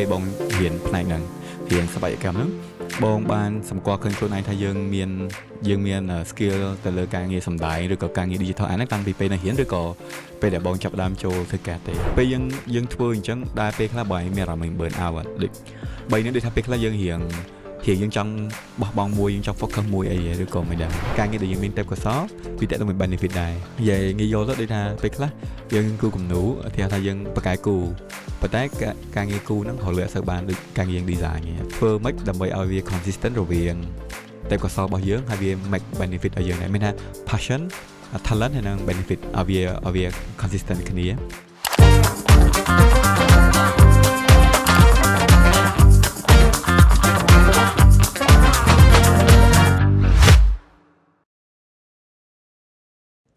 ពេលបងរៀនផ្នែកហ្នឹងរៀនស្ថាបត្យកម្មហ្នឹងបងបានសម្គាល់ឃើញខ្លួនឯងថាយើងមាន skill ទៅលើការងារសម្ដែងឬក៏ការងារ digital អាហ្នឹងតាំងពីពេលនៅរៀនឬក៏ពេលដែលបងចាប់ផ្ដើមចូលធ្វើការទេពេលយើងយើងធ្វើអញ្ចឹងដែរពេលខ្លះបងឯងមានអារម្មណ៍ burn out អត់ដូចបីនេះដូចថាពេលខ្លះយើងរៀងរៀងយើងចង់បោះបង់មួយយើងចង់ focus មួយអីឬក៏មិនដឹងការងារដែលយើងមានទេពកោសល្យវាតើទៅមួយ benefit ដែរនិយាយងាយយល់ទៅដូចថាពេលខ្លះយើងគូគំនូឧទាហរណ៍ថាយើងបកកែគូប៉ុន្តែការងារគូហ្នឹងរកលុយអត់សូវបានដូចការងារយើង design ទេធ្វើម៉េចដើម្បីឲ្យវា consistent រវាងទេពកោសល្យរបស់យើងហើយវា make benefit ឲ្យយើងដែរមានថា passion talent ហើយនិង benefit ឲ្យវា consistent គ្នា។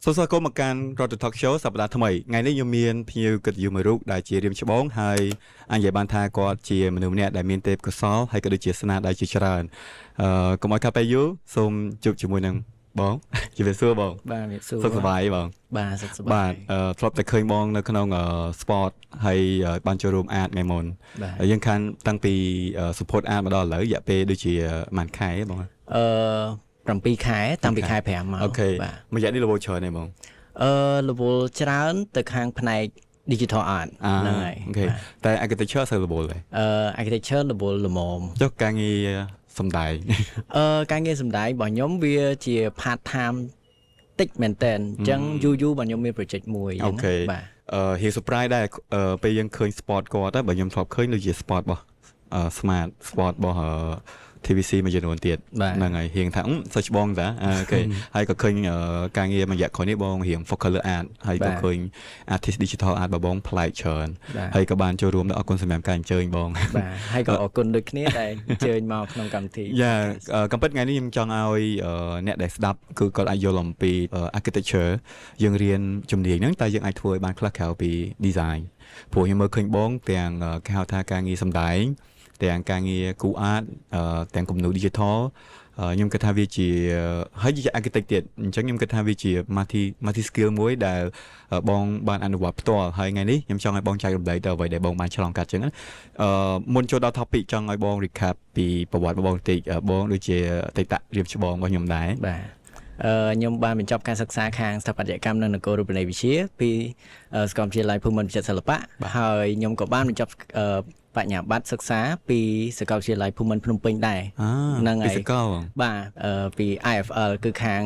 សូមស្វាគមន៍មកកាន់ Road to Talk Show សប្តាហ៍ថ្មីថ្ងៃនេះខ្ញុំមានភ្ញៀវកិត្តិយសមួយរូបដែលជារៀមច្បងហើយអាចនិយាយបានថាគាត់ជាមនុស្សម្នាក់ដែលមានទេពកោសល្យហើយក៏ដូចជាស្នាដៃជាច្រើនកុំឲ្យខាតពេលយូរសូមជួបជាមួយនឹងបង ជម្រាបសួរបង។ បាទមានសួរ។ សុខសប្បាយបង? បាទសុខសប្បាយ។ បាទធ្លាប់តែឃើញបងនៅក្នុង spot ហើយបានចូលរួម art ថ្ងៃមុន។ បាទ។ ហើយយើងខានតាំងពី support art មកដល់ឥឡូវរយៈពេលដូចជាប្រហែលខែបង? 7ខែតាំងពីខែ5មក។ Okay. បាទ។ មួយរយៈនេះរវល់ច្រើនទេបង? រវល់ច្រើនទៅខាងផ្នែក digital art ហ្នឹងហើយ។ Okay. បាទ តែ architecture អត់សូវរវល់ទេ? Architecture រវល់ល្មម។ ចុះការងារសំដែង? ការងារសម្ដែងរបស់ខ្ញុំវាជា part time តិចមែនតើអញ្ចឹងយូរយូរបាទខ្ញុំមាន project មួយអញ្ចឹង Okay. បាទ។ ហៀ surprise ដែរពេលយើងឃើញ spot គាត់ទៅបើខ្ញុំធ្លាប់ឃើញដូចជា spot របស់ smart spot របស់ TVC មួយចំនួនទៀត។ បាទ។ ហ្នឹងហើយរៀងថាសើច្បងតា okay ហើយក៏ឃើញការងារមួយរយៈក្រោយនេះបងរៀង focus លើ art ហើយក៏ បាទ ឃើញ artist digital art របស់បងប្លែកច្រើន បាទ ហើយក៏បានចូលរួមដល់អរគុណសម្រាប់ការអញ្ជើញបង។ បាទហើយក៏អរគុណដូចគ្នាដែលអញ្ជើញមកក្នុងកម្មវិធី។ Yeah កំពិតថ្ងៃនេះខ្ញុំចង់ឲ្យអ្នកដែលស្ដាប់គឺគាត់អាចយល់អំពី architecture យើងរៀនជំនាញហ្នឹងតែយើងអាចធ្វើឲ្យបានខ្លះក្រៅពី design ព្រោះខ្ញុំមើលឃើញបងទាំងគេហៅថាការងារសម្ដែងទាំងការងារគូ art ទាំងគំនូរ digital ខ្ញុំគិតថាវាជាហើយជា architect ទៀតអញ្ចឹងខ្ញុំគិតថាវាជា multi skill មួយដែលបងបានអនុវត្តផ្ទាល់ហើយថ្ងៃនេះខ្ញុំចង់ឲ្យបងចែករំលែកទៅអ្វីដែលបងបានឆ្លងកាត់អញ្ចឹងណាមុនចូលដល់ topic ចង់ឲ្យបង recap ពីប្រវត្តិរបស់បងបន្តិចបងដូចជាអតីតរៀមច្បងរបស់ខ្ញុំដែរ។ បាទខ្ញុំបានបញ្ចប់ការសិក្សាខាងស្ថាបត្យកម្មនិងនគររូបនីយវិទ្យាពីសាកលវិទ្យាល័យភូមិន្ទវិចិត្រសិល្បៈហើយខ្ញុំក៏បានបញ្ចប់បញ្ញាបត្រសិក្សាពីសាកលវិទ្យាល័យភូមិន្ទភ្នំពេញដែរ។ អា ហ្នឹងហើយ ពីសកលបង? បាទពី IFL គឺខាង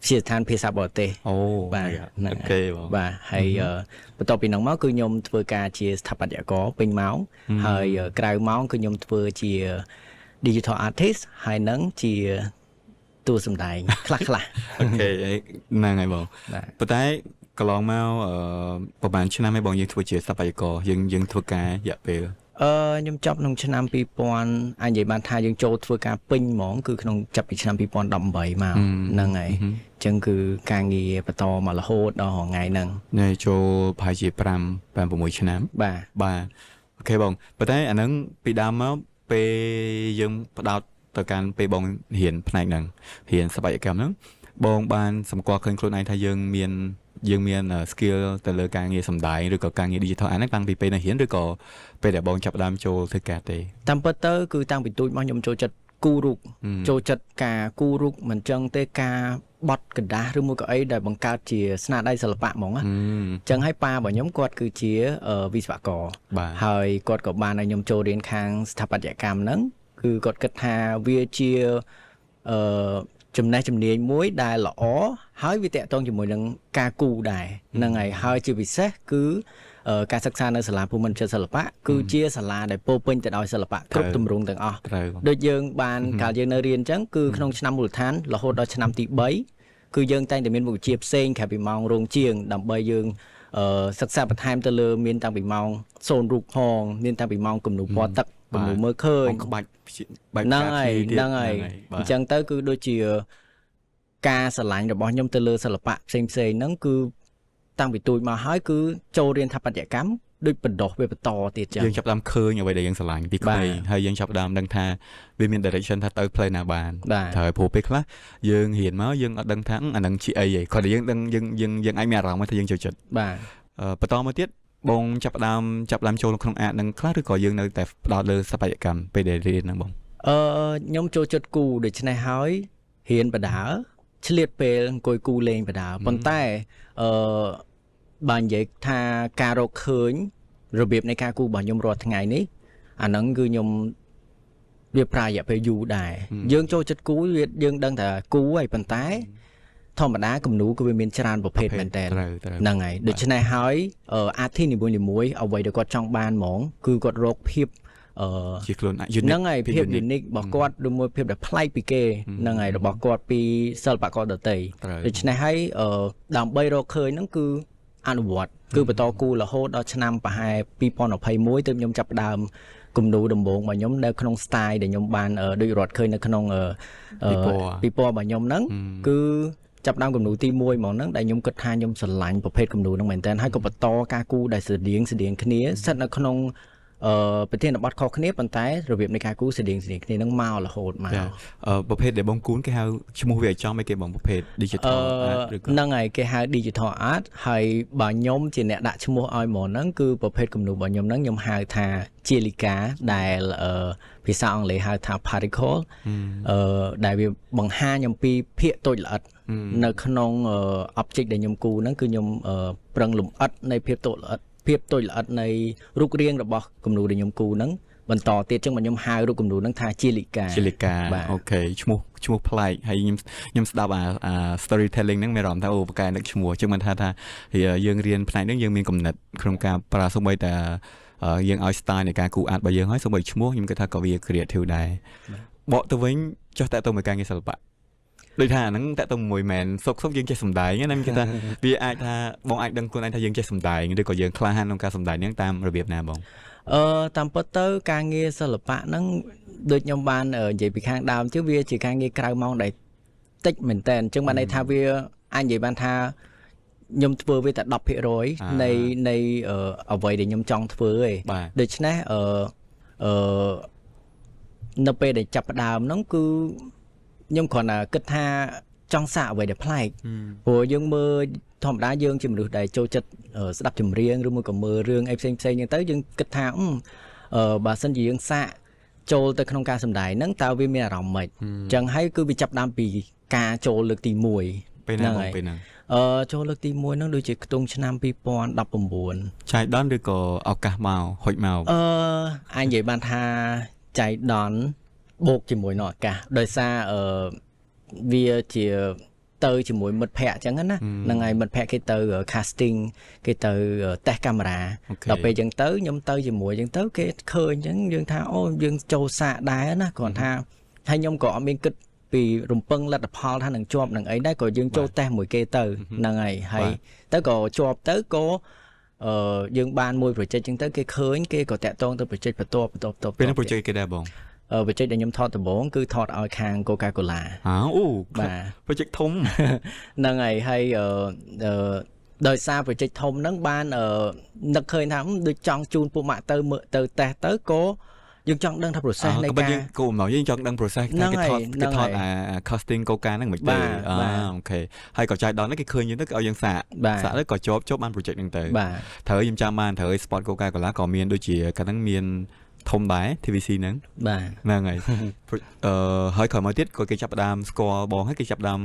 វិទ្យាស្ថានភាសាបរទេស។ អូ បាទហ្នឹង អូ ហើយ ខេបង។ បាទហើយបន្ទាប់ពីហ្នឹងមកគឺខ្ញុំធ្វើការជាស្ថាបត្យករពេញម៉ោងហើយក្រៅម៉ោងគឺខ្ញុំធ្វើជា digital artist ហើយនឹងជាតួសម្ដែងខ្លះខ្លះ។ Okay ហ្នឹងហើយបង។ បាទ។ ប៉ុន្តែកន្លងមកប្រហែលឆ្នាំហើយបងយើងធ្វើជាស្ថាបត្យករយើងយើងធ្វើការរយៈពេល ខ្ញុំចប់ក្នុងឆ្នាំ2000អាចនិយាយបានថាយើងចូលធ្វើការពេញហ្មងគឺក្នុងចាប់ពីឆ្នាំ2018មកហ្នឹងហើយអញ្ចឹងគឺការងារបន្តមករហូតដល់រាល់ថ្ងៃហ្នឹង។ នៅចូលប្រហែលជា5 5 6ឆ្នាំ។ បាទ។ បាទ okay បងប៉ុន្តែអាហ្នឹងពីដើមមកពេលយើងផ្ដោតទៅកាន់ពេលបងរៀនផ្នែកហ្នឹងរៀនស្ថាបត្យកម្មហ្នឹងបងបានសម្គាល់ឃើញខ្លួនឯងថាយើងមាន skill ទៅលើការងារសម្ដែងឬក៏ការងារ digital អាហ្នឹងតាំងពីពេលនៅរៀនឬក៏ពេលដែលបងចាប់ផ្ដើមចូលធ្វើការទេ? តាមពិតទៅគឺតាំងពីទូចមកខ្ញុំចូលចិត្តគូររូបចូលចិត្តការគូររូបមិនចឹងទេការបត់ក្រដាសឬមួយក៏អីដែលបង្កើតជាស្នាដៃសិល្បៈហ្មងណាអញ្ចឹងហើយប៉ារបស់ខ្ញុំគាត់គឺជាវិស្វករ បាទ ហើយគាត់ក៏បានឲ្យខ្ញុំចូលរៀនខាងស្ថាបត្យកម្មហ្នឹងគឺគាត់គិតថាវាជាចំណេះជំនាញមួយដែលល្អហើយវាតាក់ទងជាមួយនឹងការគូរដែរហ្នឹងហើយហើយជាពិសេសគឺការសិក្សានៅសាលាភូមិន្ទវិចិត្រសិល្បៈគឺជាសាលាដែលពោរពេញទៅដោយសិល្បៈគ្រប់ទម្រង់ទាំងអស់ ត្រូវបង។ ដូចយើងបានកាលយើងនៅរៀនអញ្ចឹងគឺក្នុងឆ្នាំមូលដ្ឋានរហូតដល់ឆ្នាំទី3គឺយើងតែងតែមានមុខវិជ្ជាផ្សេងក្រៅពីម៉ោងរោងជាងដើម្បីយើងសិក្សាបន្ថែមទៅលើមានតាំងពីម៉ោងសូនរូបផងមានតាំងពីម៉ោងគំនូរពណ៌ទឹកគំនូរមើលឃើញ បងក្បាច់ព្យាបែប ហ្នឹងហើយ ការភ្លឺទៀត ហ្នឹងហើយ បាទ អញ្ចឹងទៅគឺដូចជាការស្រឡាញ់របស់ខ្ញុំទៅលើសិល្បៈផ្សេងផ្សេងៗហ្នឹងគឺតាំងពីទូចមកហើយគឺចូលរៀនស្ថាបត្យកម្មដូចបណ្ដោះវាបន្តទៀតចឹង យើងចាប់ផ្ដើមឃើញអ្វីដែលយើងស្រឡាញ់ពីក្មេងហើយយើងចាប់ផ្ដើមដឹងថាវាមាន direction ថាទៅផ្លូវណាបាន បាទ។ ត្រូវព្រោះពេលខ្លះយើងរៀនមកយើងអត់ដឹងថាអាហ្នឹងជាអីទេគ្រាន់តែយើងដឹងយើងយើងយើងអាចមានអារម្មណ៍ថាយើងចូលចិត្ត បាទ បន្តមកទៀត បងចាប់ផ្ដើមចូលក្នុង art ហ្នឹងខ្លះឬក៏យើងនៅតែផ្ដោតលើសិប្បកម្មពេលដែលរៀនហ្នឹងបង ខ្ញុំចូលចិត្តគូរដូច្នេះហើយរៀនបណ្ដើរឆ្លៀតពេលអង្គុយគូរលេងបណ្ដើរប៉ុន្តែបើនិយាយថាការរកឃើញរបៀបនៃការគូររបស់ខ្ញុំរាល់ថ្ងៃនេះអាហ្នឹងគឺខ្ញុំវាប្រើរយៈពេលយូរដែរយើងចូលចិត្តគូរវាយើងដឹងថាគូរហើយប៉ុន្តែធម្មតាគំនូរគឺវាមានច្រើនប្រភេទមែនតើ ត្រូវត្រូវ ហ្នឹងហើយដូច្នេះហើយ artist នីមួយៗអ្វីដែលគាត់ចង់បានហ្មងគឺគាត់រកភាពជាខ្លួន unique ហ្នឹងហើយភាព unique របស់គាត់ឬមួយភាពដែលប្លែកពីគេហ្នឹងហើយរបស់គាត់ពីសិល្បករដទៃ ត្រូវ ដូច្នេះហើយដើម្បីរកឃើញហ្នឹងគឺអនុវត្តគឺបន្តគូររហូតដល់ឆ្នាំប្រហែល2021ទើបខ្ញុំចាប់ផ្ដើមគំនូរដំបូងរបស់ខ្ញុំនៅក្នុង style ដែលខ្ញុំបានដូចរត់ឃើញនៅក្នុងពិព័រណ៍របស់ខ្ញុំហ្នឹងគឺចាប់ផ្ដើមគំនូរទី1ហ្មងហ្នឹងដែលខ្ញុំគិតថាខ្ញុំស្រឡាញ់ប្រភេទគំនូរហ្នឹងមែនតើហើយក៏បន្តការគូរដែលស្រដៀងស្រដៀងគ្នាស្ថិតនៅក្នុងប្រធានបទខុសគ្នាប៉ុន្តែរបៀបនៃការគូរស្រដៀងស្រដៀងគ្នានឹងមករហូតមក ចាប្រភេទដែលបងគូនគេហៅឈ្មោះវាឲ្យចំអីគេបងប្រភេទ digital art ឬក៏ហ្នឹងហើយគេហៅ digital art ហើយបើខ្ញុំជាអ្នកដាក់ឈ្មោះឲ្យហ្មងហ្នឹងគឺប្រភេទគំនូររបស់ខ្ញុំហ្នឹងខ្ញុំហៅថាជាលិកាដែលភាសាអង់គ្លេសហៅថា particle ដែលវាបង្ហាញអំពីភាគតូចល្អិតនៅក្នុង object ដែលខ្ញុំគូរហ្នឹងគឺខ្ញុំប្រឹងលម្អិតនៃភាពតូចល្អិតភាពតូចល្អិតនៃរូបរាងរបស់គំនូរដែលខ្ញុំគូរហ្នឹងបន្តទៀតចឹងមកខ្ញុំហៅរូបគំនូរហ្នឹងថាជាលិកា ជាលិកា OK ឈ្មោះឈ្មោះប្លែកហើយខ្ញុំខ្ញុំស្ដាប់អា storytelling ហ្នឹងមានអារម្មណ៍ថាអូបកែនឹកឈ្មោះចឹងមិនថាថាយើងរៀនផ្នែកហ្នឹងយើងមានគំនិតក្នុងការប្រើសូម្បីតែយើងឲ្យ style នៃការគូរ art របស់យើងហើយសូម្បីឈ្មោះខ្ញុំគិតថាក៏វា creative ដែរបកទៅវិញចុះតើទៅមួយការងារសិល្បៈដូចថាអាហ្នឹងតើទៅមួយមែនសុកសុកយើងចេះសំដែងណាខ្ញុំគិតថាវាអាចថាបងអាចដឹងខ្លួនឯងថាយើងចេះសំដែងឬក៏យើងក្លាហានក្នុងការសំដែងហ្នឹងតាមរបៀបណាបង តាមពិតទៅការងារសិល្បៈហ្នឹងដូចខ្ញុំបាននិយាយពីខាងដើមជឿវាជាការងារក្រៅម៉ោងដែលតិចមែនតើអញ្ចឹងបានន័យថាវាអាចនិយាយបានថាខ្ញុំធ្វើវាតែ10%នៃអ្វីដែលខ្ញុំចង់ធ្វើឯងដូច្នេះអឺអឺនៅពេលដែលចាប់ផ្ដើមហ្នឹងគឺខ្ញុំគ្រាន់តែគិតថាចង់សាកអ្វីដែលប្លែកព្រោះយើងមើលធម្មតាយើងជាមនុស្សដែលចូលចិត្តស្ដាប់ចម្រៀងឬមួយក៏មើលរឿងអីផ្សេងផ្សេងហ្នឹងទៅយើងគិតថាបើសិនជាយើងសាកចូលទៅក្នុងការសម្ដែងហ្នឹងតើវាមានអារម្មណ៍ម៉េចអញ្ចឹងហើយគឺវាចាប់ដើមពីការចូលលើកទី1 ពេលណាបងពេលណា ចូលលើកទី1ហ្នឹងដូចជាខ្ទង់ឆ្នាំ2019 ចៃដន្យឬក៏ឱកាសមកហុចមក អាចនិយាយបានថាចៃដន្យបូកជាមួយនឹងឱកាសដោយសារវាជាទៅជាមួយមិត្តភ័ក្តិអញ្ចឹងណាហ្នឹងហើយមិត្តភ័ក្តិគេទៅ casting គេទៅតេស្តកាមេរ៉ាដល់ពេលអញ្ចឹងទៅខ្ញុំទៅជាមួយអញ្ចឹងទៅគេឃើញអញ្ចឹងយើងថាអូយើងចូលសាកដែរណាគ្រាន់ថាហើយខ្ញុំក៏អត់មានគិតពីរំពឹងលទ្ធផលថានឹងជាប់នឹងអីដែរក៏យើងចូលតេស្តមួយគេទៅហ្នឹងហើយហើយទៅក៏ជាប់ទៅក៏យើងបានមួយ project អញ្ចឹងទៅគេឃើញគេក៏តាក់ទងទៅ project បន្ទាប់បន្ទាប់បន្ទាប់ ពេលនោះ project គេដែរបង project ដែលខ្ញុំថតដំបូងគឺថតឲ្យខាង Coca-Cola អើអូ បាទ project ធំ ហ្នឹងហើយហើយអឺដោយសារ project ធំហ្នឹងបាននឹកឃើញថាដូចចង់ជូនពួកម៉ាក់ទៅមើលទៅតេស្តទៅក៏យើងចង់ដឹងថា process នៃការ យើងគោលបំណងយើងចង់ដឹង process ថាគេថតគេថតអា casting Coca ហ្នឹងមិនទេអ OK ហើយក៏ចៃដល់ហ្នឹងគេឃើញយើងទៅគេឲ្យយើងសាកសាកទៅក៏ជាប់ជាប់បាន project ហ្នឹងទៅត្រូវខ្ញុំចាំបានត្រូវឲ្យ spot Coca Cola ក៏មានដូចជាកាលហ្នឹងមានធំដែរ TVC ហ្នឹង បាទ ហ្នឹងហើយហើយក្រោយមកទៀតក៏គេចាប់ផ្ដើមស្គាល់បងហើយគេចាប់ផ្ដើម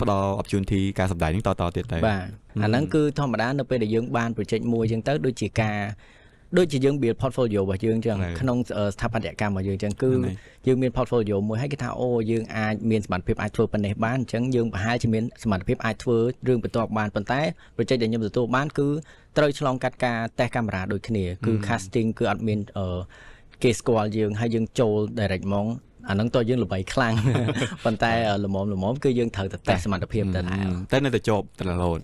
ផ្ដល់ opportunity ការសម្ដែងហ្នឹងតតទៀតទៅ បាទអាហ្នឹងគឺធម្មតានៅពេលដែលយើងបាន project មួយចឹងទៅដូចជាការដូចជាយើង build portfolio របស់យើងចឹងក្នុងស្ថាបត្យកម្មរបស់យើងចឹងគឺយើងមាន portfolio មួយហើយគេថាអូយើងអាចមានសមត្ថភាពអាចធ្វើប៉ុណ្ណេះបានអញ្ចឹងយើងប្រហែលជាមានសមត្ថភាពអាចធ្វើរឿងបន្ទាប់បានប៉ុន្តែ project ដែលខ្ញុំទទួលបានគឺត្រូវឆ្លងកាត់ការតេស្តកាមេរ៉ាដូចគ្នាគឺ casting គឺអត់មានគេស្គាល់យើងហើយយើងចូល direct ហ្មងអាហ្នឹងតើយើងល្បីខ្លាំងប៉ុន្តែល្មមល្មមគឺយើងត្រូវតែតេស្តសមត្ថភាពទៅដែរ តែនៅតែជាប់រហូត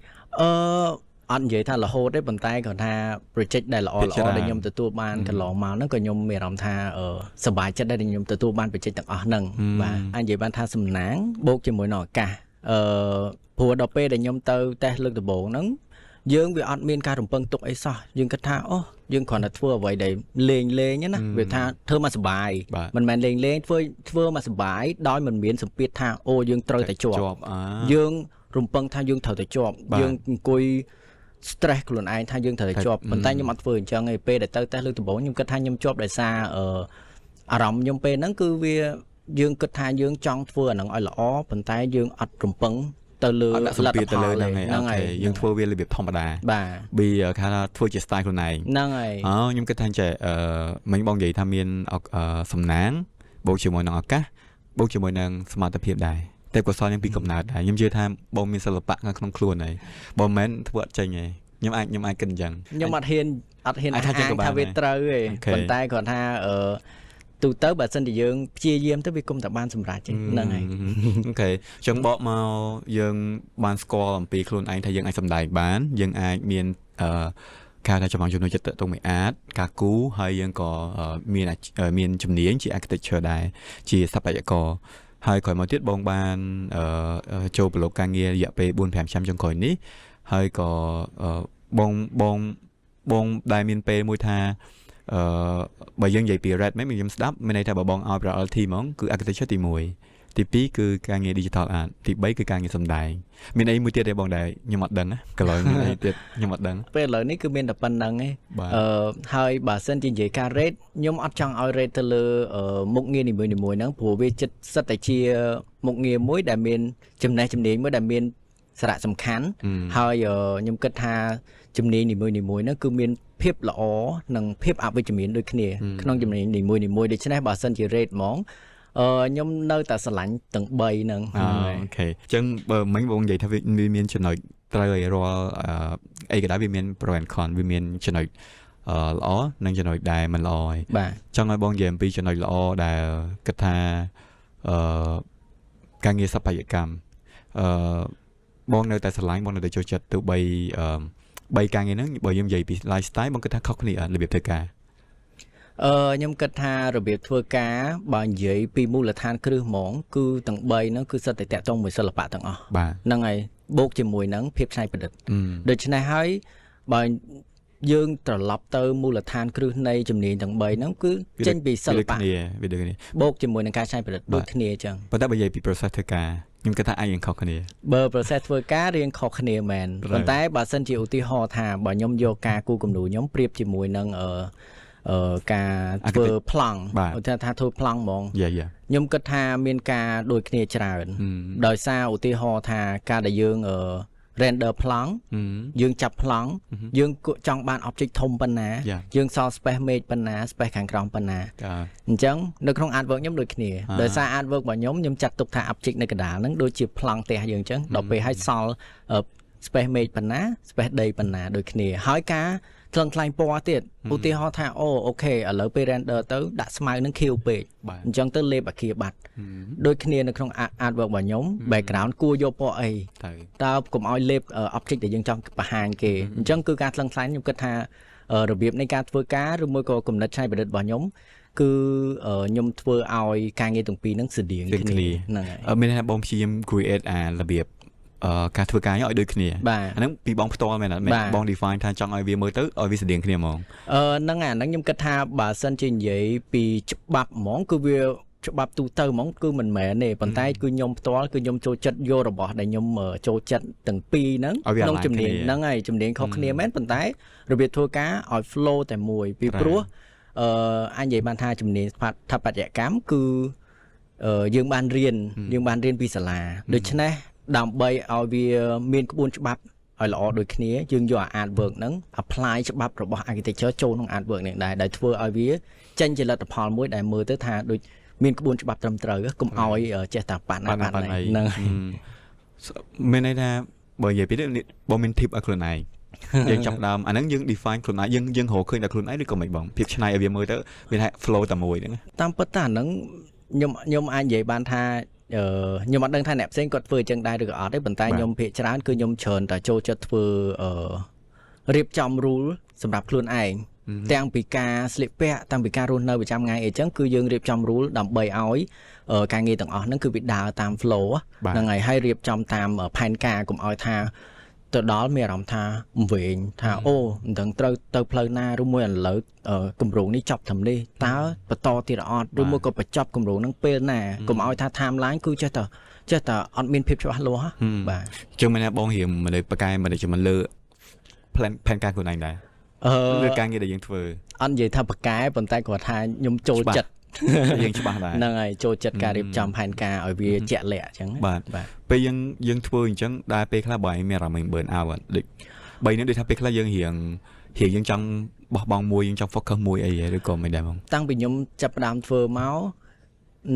អត់និយាយថារហូតទេប៉ុន្តែគាត់ថា project ដែលល្អល្អដែលខ្ញុំទទួលបានកន្លងមកហ្នឹងក៏ខ្ញុំមានអារម្មណ៍ថាសប្បាយចិត្តដែរដែលខ្ញុំទទួលបាន project ទាំងអស់ហ្នឹងបាទអាចនិយាយបានថាសំណាងបូកជាមួយនឹងឱកាសព្រោះដល់ពេលដែលខ្ញុំទៅតេស្តលើកដំបូងហ្នឹងយើងវាអត់មានការរំពឹងទុកអីសោះយើងគិតថាអូយើងគ្រាន់តែធ្វើអ្វីដែលលេងលេងណាវាថាធ្វើមកសបាយមិនមែនលេងលេងធ្វើធ្វើមកសបាយដោយមិនមានសម្ពាធថាអូយើងត្រូវតែជាប់យើងរំពឹងថាយើងត្រូវតែជាប់យើងអង្គុយ stress ខ្លួនឯងថាយើងត្រូវតែជាប់ប៉ុន្តែខ្ញុំអត់ធ្វើអញ្ចឹងឯងពេលដែលទៅតេស្តលើកដំបូងខ្ញុំគិតថាខ្ញុំជាប់ដោយសារអារម្មណ៍ខ្ញុំពេលហ្នឹងគឺវាយើងគិតថាយើងចង់ធ្វើអាហ្នឹងឲ្យល្អប៉ុន្តែយើងអត់រំពឹងទៅលើ អត់ដាក់សម្ពាធទៅលើហ្នឹងឯង okay យើងធ្វើវារបៀបធម្មតា បាទ ប៊ីគេថាធ្វើជា style ខ្លួនឯង ហ្នឹងហើយ អូខ្ញុំគិតថាចេះមិញបងនិយាយថាមានសំណាងបូកជាមួយនឹងឱកាសបូកជាមួយនឹងសមត្ថភាពដែរទេពកោសលខ្ញុំពីកំណើតដែរខ្ញុំជឿថាបងមានសិល្បៈនៅក្នុងខ្លួនហើយបងមិនមែនធ្វើអត់ចេញទេខ្ញុំអាចគិតអញ្ចឹង ខ្ញុំអត់ហ៊ាន អាចថា អះអាង ចឹងក៏បាន ថាវាត្រូវទេ okay ប៉ុន្តែគ្រាន់ថាទូទៅបើសិនជាយើងព្យាយាមទៅវាគុំតែបានសម្រេចទេហ្នឹងហើយ okay អញ្ចឹងបកមកយើងបានស្គាល់អំពីខ្លួនឯងថាយើងអាចសម្ដែងបានយើងអាចមានគេហៅថាចំណង់ចំណូលចិត្តទៅមួយ art ការគូរហើយយើងក៏មានជំនាញជា architecture ដែរជាស្ថាបត្យករហើយក្រោយមកទៀតបងបានចូលប្រឡូកការងាររយៈពេល4 5ឆ្នាំចុងក្រោយនេះហើយក៏បងបងបងដែលមានពេលមួយថាបើយើងនិយាយពី rate មែនខ្ញុំស្ដាប់មានន័យថាបើបងឲ្យ priority ហ្មងគឺ architecture ទី1ទី2គឺការងារ digital art ទី3គឺការងារសម្ដែងមានអីមួយទៀតទេបងដែលខ្ញុំអត់ដឹងណាកន្លែងមានអីទៀតខ្ញុំអត់ដឹង ពេលឥឡូវនេះគឺមានតែប៉ុណ្្នឹងឯង បាទ ហើយបើសិនជានិយាយការ rate ខ្ញុំអត់ចង់ឲ្យ rate ទៅលើមុខងារនីមួយៗហ្នឹងព្រោះវាចិត្តសិតតែជាមុខងារមួយដែលមានចំណេះជំនាញមួយដែលមានសារៈសំខាន់ ហើយខ្ញុំគិតថាជំនាញនីមួយៗហ្នឹងគឺមានភាពល្អនិងភាពអវិជ្ជមានដូចគ្នាក្នុងជំនាញនីមួយៗដូច្នេះបើសិនជា rate ហ្មងខ្ញុំនៅតែស្រឡាញ់ទាំង3ហ្នឹង អូ okay អញ្ចឹងបើមិញបងនិយាយថាវាមានចំណុចត្រូវឲ្យរាល់អីក៏ដោយវាមាន pro and con វាមានចំណុចល្អនិងចំណុចដែលមិនល្អហើយ បាទ ចង់ឲ្យបងនិយាយអំពីចំណុចល្អដែលគិតថាការងារសិប្បកម្មបងនៅតែស្រឡាញ់បងនៅតែចូលចិត្តទោះបីបីការងារហ្នឹងបើយើងនិយាយពី lifestyle បងគិតថាខុសគ្នាអត់របៀបធ្វើការ ខ្ញុំគិតថារបៀបធ្វើការបើនិយាយពីមូលដ្ឋានគ្រឹះហ្មងគឺទាំង3ហ្នឹងគឺសិតតែតាក់ទងមួយសិល្បៈទាំងអស់ បាទ ហ្នឹងហើយបូកជាមួយនឹងភាពច្នៃប្រឌិត អឺ ដូច្នេះហើយបើយើងត្រឡប់ទៅមូលដ្ឋានគ្រឹះនៃជំនាញទាំង3ហ្នឹងគឺចេញពីសិ វា ល្បៈ ដូចគ្នាវាដូចគ្នា បូកជាមួយនឹងការច្នៃប្រឌិតដូចគ្នាអញ្ចឹង ប៉ុន្តែបើនិយាយពី process ធ្វើការខ្ញុំគិតថាអាចនឹងខុសគ្នា បើ process ធ្វើការរៀងខុសគ្នាមែន ត្រូវ ប៉ុន្តែបើសិនជាឧទាហរណ៍ថាបើខ្ញុំយកការគូគំនូរខ្ញុំប្រៀបជាមួយនឹងការធ្វើប្លង់ បាទ ឧទាហរណ៍ថាធ្វើប្លង់ហ្មង yeah ខ្ញុំគិតថាមានការដូចគ្នាច្រើន ដោយសារឧទាហរណ៍ថាការដែលយើងrender ប្លង់យើងចាប់ប្លង់យើងគួរចង់បាន object ធំប៉ុណ្ណា យើងសល់ space មេឃប៉ុណ្ណា space ខាងក្រោមប៉ុណ្ណា ចា អញ្ចឹងនៅក្នុង artwork ខ្ញុំដូចគ្នា អា ដោយសារ artwork របស់ខ្ញុំខ្ញុំចាត់ទុកថា object នៅកណ្ដាលហ្នឹងដូចជាប្លង់ផ្ទះយើងអញ្ចឹងដល់ពេលឲ្យសល់space មេឃប៉ុណ្ណា space ដីប៉ុណ្ណាដូចគ្នាហើយការថ្លឹងថ្លែងពណ៌ទៀតឧទាហរណ៍ថាអូ okay ឥឡូវពេល render ទៅដាក់ស្មៅនឹងខៀវពេក បាទ អញ្ចឹងទៅលេបអាគារបាត់ដូចគ្នានៅក្នុង artwork របស់ខ្ញុំ background គួរយកពណ៌អី ទៅ តើកុំឲ្យលេប object ដែលយើងចង់បង្ហាញគេអញ្ចឹងគឺការថ្លឹងថ្លែងខ្ញុំគិតថារបៀបនៃការធ្វើការឬមួយក៏គំនិតច្នៃប្រឌិតរបស់ខ្ញុំគឺខ្ញុំធ្វើឲ្យការងារទាំងពីរហ្នឹងស្តៀង ស្តៀងគ្នា គ្នាហ្នឹងហើយ មានន័យថាបងព្យាយាម create អារបៀបការធ្វើការឲ្យដូចគ្នា បាទ អាហ្នឹងពីបងផ្ទាល់មែនអត់មែន បាទ បង define ថាចង់ឲ្យវាមើលទៅឲ្យវាស្តៀងគ្នាហ្មង ហ្នឹងហើយអាហ្នឹងខ្ញុំគិតថាបើសិនជានិយាយពីច្បាប់ហ្មងគឺវាច្បាប់ទូទៅហ្មងគឺមិនមែនទេប៉ុន្តែគឺខ្ញុំផ្ទាល់គឺខ្ញុំចូលចិត្តយករបស់ដែលខ្ញុំចូលចិត្តទាំងពីរហ្នឹង ឲ្យវា ក្នុង align ជំនាញ គ្នា ហ្នឹងហើយជំនាញខុសគ្នាមែនប៉ុន្តែរបៀបធ្វើការឲ្យ flow តែមួយពី ត្រូវ ព្រោះអញនិយាយបានថាជំនាញស្ថាបត្យកម្មគឺយើងបានរៀនយើងបានរៀនពីសាលាដូច្នេះដើម្បីឲ្យវាមានក្បួនច្បាប់ឲ្យល្អដូចគ្នាយើងយកអា artwork ហ្នឹង apply ច្បាប់របស់ architecture ចូលក្នុង artwork នេះដែរដែលធ្វើឲ្យវាចេញជាលទ្ធផលមួយដែលមើលទៅថាដូចមានក្បួនច្បាប់ត្រឹមត្រូវកុំឲ្យចេះតែប៉ាត់ណា ប៉ាត់ណា ប៉ាត់ ប៉ាត់ណី ណីហ្នឹងហើយ មានន័យថាបើនិយាយពីនេះបងមាន tip ឲ្យខ្លួនឯង យើងចាប់ផ្ដើមអាហ្នឹងយើង define ខ្លួនឯងយើងយើងរកឃើញតែខ្លួនឯងឬក៏មិនបងភាពច្នៃឲ្យវាមើលទៅវាថា flow តែមួយហ្នឹងណា តាមពិតតាហ្នឹងខ្ញុំអាចនិយាយបានថាខ្ញុំអត់ដឹងថាអ្នកផ្សេងគាត់ធ្វើអញ្ចឹងដែរឬក៏អត់ទេប៉ុន្តែខ្ញុំភាគច្រើនគឺខ្ញុំច្រើនតែចូលចិត្តធ្វើរៀបចំ rule សម្រាប់ខ្លួនឯងទាំងពីការស្លៀកពាក់តាំងពីការរស់នៅប្រចាំថ្ងៃអីចឹងគឺយើងរៀបចំ rule ដើម្បីឲ្យការងារទាំងអស់ហ្នឹងគឺវាដើរតាម flow បាទ ហ្នឹងហើយហើយរៀបចំតាមផែនការកុំឲ្យថាទៅដល់មានអារម្មណ៍ថាវែងថាអូមិនដឹងត្រូវទៅផ្លូវណាឬមួយឥឡូវគម្រោងនេះចប់ត្រឹមនេះតើបន្តទៀតអត់ឬមួយក៏បញ្ចប់គម្រោងហ្នឹងពេលណាកុំឲ្យថា timeline គឺចេះតែអត់មានភាពច្បាស់លាស់ហ៎បាទ ចឹងមានថាបងរៀងមនុស្សប៉កែមនុស្សជំនឿលើ plan ផែនការខ្លួនឯងដែរ អឺ លើការងារដែលយើងធ្វើ អត់និយាយថាពូកែប៉ុន្តែគាត់ថាខ្ញុំចូល ច្បាស់ ចិត្ត យើងច្បាស់ដែរ ហ្នឹងហើយចូលចិត្តការរៀបចំផែនការឲ្យវាជាក់លាក់អញ្ចឹងណា បាទ បាទ ពេលយើងយើងធ្វើអញ្ចឹងដែរពេលខ្លះបើឯងមានអារម្មណ៍ burn out អត់ដូចបីនេះដូចថាពេលខ្លះយើងរៀងរៀងយើងចង់បោះបង់មួយយើងចង់ focus មួយអីហ៎ឬក៏មិនដែរបង តាំងពីខ្ញុំចាប់ផ្ដើមធ្វើមក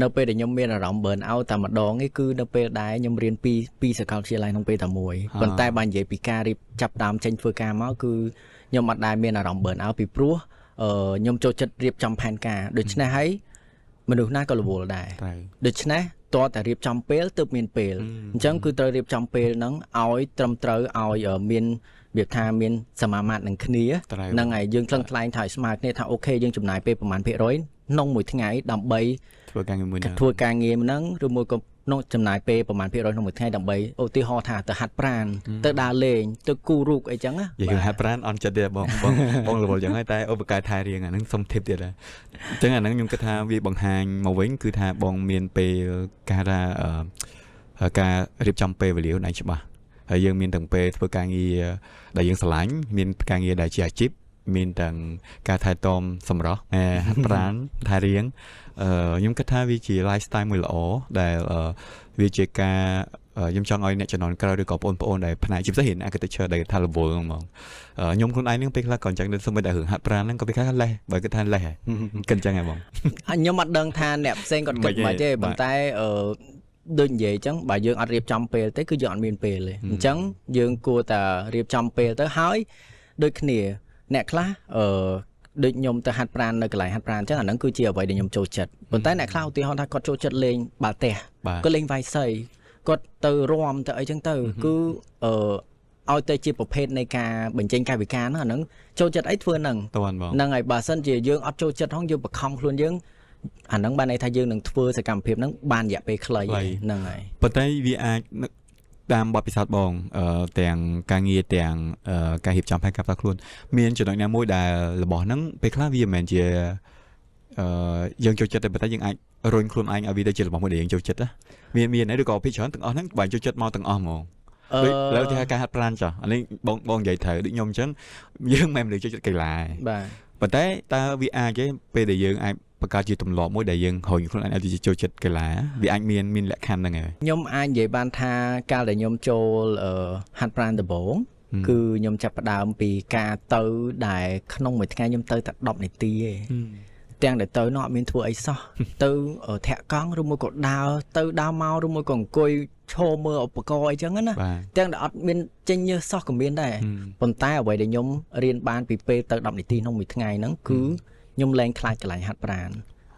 នៅពេលដែលខ្ញុំមានអារម្មណ៍ burn out តែម្ដងឯងគឺនៅពេលដែលខ្ញុំរៀនពីសាកលវិទ្យាល័យក្នុងពេលតែមួយប៉ុន្តែបើនិយាយពីការរៀបចាប់ផ្ដើមចេញធ្វើការមកគឺខ្ញុំអត់ដែលមានអារម្មណ៍ burn out ពីព្រោះខ្ញុំចូលចិត្តរៀបចំផែនការដូច្នេះហើយមនុស្សណាក៏រវល់ដែរ ត្រូវ ដូច្នេះតើតែរៀបចំពេលទើបមានពេលអញ្ចឹងគឺត្រូវរៀបចំពេលហ្នឹងឲ្យត្រឹមត្រូវឲ្យមានរបៀបថាមានសមាមាត្រនឹងគ្នា ត្រូវ ហ្នឹងហើយយើងថ្លឹងថ្លែងថាឲ្យស្មើគ្នាថាOK យើងចំណាយពេលប្រហែលភាគរយក្នុងមួយថ្ងៃដើម្បី ធ្វើការងារមួយហ្នឹង ធ្វើការងារហ្នឹងឬមួយក៏ក្នុងចំណាយពេលប្រហែលភាគរយក្នុងមួយថ្ងៃដើម្បីឧទាហរណ៍ថាទៅហាត់ប្រាណទៅដើរលេងទៅគូររូបអីចឹងណា និយាយរឿងហាត់ប្រាណអន់ចិត្តទៀតបងបងបងរវល់ចឹងហើយតែឧបការថែរៀងអាហ្នឹងសុំ tip ទៀតដែរអញ្ចឹងអាហ្នឹងខ្ញុំគិតថាវាបង្ហាញមកវិញគឺថាបងមានពេលគេហៅថាការរៀបចំពេលវេលាខ្លួនឯងច្បាស់ហើយយើងមានទាំងពេលធ្វើការងារដែលយើងស្រឡាញ់មានការងារដែលជាអាជីពមានទាំងការថែទាំសម្រស់ហាត់ប្រាណថែរៀងខ្ញុំគិតថាវាជា lifestyle មួយល្អដែលវាជាការខ្ញុំចង់ឲ្យអ្នកជំនាន់ក្រោយឬក៏បងប្អូនដែលផ្នែកជាពិសេសរៀន architecture ដែលថារវល់ហ្នឹងហ្មងខ្ញុំខ្លួនឯងហ្នឹងពេលខ្លះក៏អញ្ចឹងដែរសូម្បីតែរឿងហាត់ប្រាណហ្នឹងក៏ពេលខ្លះលេះបើគិតថាលេះហ៎គិតអញ្ចឹងហ៎បង ខ្ញុំអត់ដឹងថាអ្នកផ្សេងគាត់គិត មិន មិនទេ ទេ ប៉ុន្តែដូចនិយាយអញ្ចឹងបើយើងអត់រៀបចំពេលទេគឺយើងអត់មានពេលទេអញ្ចឹងយើងគួរតែរៀបចំពេលទៅហើយដូចគ្នាអ្នកខ្លះដូចខ្ញុំទៅហាត់ប្រាណនៅកន្លែងហាត់ប្រាណអញ្ចឹងអាហ្នឹងគឺជាអ្វីដែលខ្ញុំចូលចិត្តប៉ុន្តែអ្នកខ្លះឧទាហរណ៍ថាគាត់ចូលចិត្តលេងបាល់ទះ បាទ គាត់លេងវាយសីគាត់ទៅរាំទៅអីចឹងទៅគឺឲ្យទៅជាប្រភេទនៃការបញ្ចេញកាយវិការហ្នឹងអាហ្នឹងចូលចិត្តអីធ្វើហ្នឹង តន់បង ហ្នឹងហើយបើសិនជាយើងអត់ចូលចិត្តហងយើងបង្ខំខ្លួនយើងអាហ្នឹងបានន័យថាយើងនឹងធ្វើសកម្មភាពហ្នឹងបានរយៈពេលខ្លីហ្នឹងហើយ ប៉ុន្តែវាអាចនឹកតាមបទពិសោធន៍បងទាំងការងារទាំងការរៀបចំផែនការផ្ទាល់ខ្លួនមានចំណុចណាមួយដែលរបស់ហ្នឹងពេលខ្លះវាមិនមែនជាយើងចូលចិត្តទេប៉ុន្តែយើងអាចរុញខ្លួនឯងឲ្យវាទៅជារបស់មួយដែលយើងចូលចិត្តណាមានមានឬក៏ភាគច្រើនទាំងអស់ហ្នឹងបើចូលចិត្តមកទាំងអស់ហ្មង ដូចលើទីថាការហាត់ប្រាណចុះអានេះបងបងនិយាយត្រូវដូចខ្ញុំអញ្ចឹងយើងមិនមែនមនុស្សចូលចិត្តកីឡាទេ បាទ ប៉ុន្តែតើវាអាចទេពេលដែលយើងអាចបង្កើតជាទម្លាប់មួយដែលយើងរុញខ្លួនឯងឲ្យទៅជាចូលចិត្តកីឡាវាអាចមានមានលក្ខខណ្ឌហ្នឹងហើយ ខ្ញុំអាចនិយាយបានថាកាលដែលខ្ញុំចូលហាត់ប្រាណដំបូងគឺខ្ញុំចាប់ផ្ដើមពីការទៅដែលក្នុងមួយថ្ងៃខ្ញុំទៅតែ10នាទីឯងទាំងដែលទៅនោះអត់មានធ្វើអីសោះ ទៅធាក់កង់ឬមួយក៏ដើរទៅដើរមកឬមួយក៏អង្គុយឈរមើលឧបករណ៍អីចឹងណា បាទ ទាំងដែលអត់មានចេញញើសសោះក៏មានដែរប៉ុន្តែអ្វីដែលខ្ញុំរៀនបានពីពេលទៅ10នាទីក្នុងមួយថ្ងៃហ្នឹងគឺខ្ញុំលែងខ្លាចកន្លែងហាត់ប្រាណ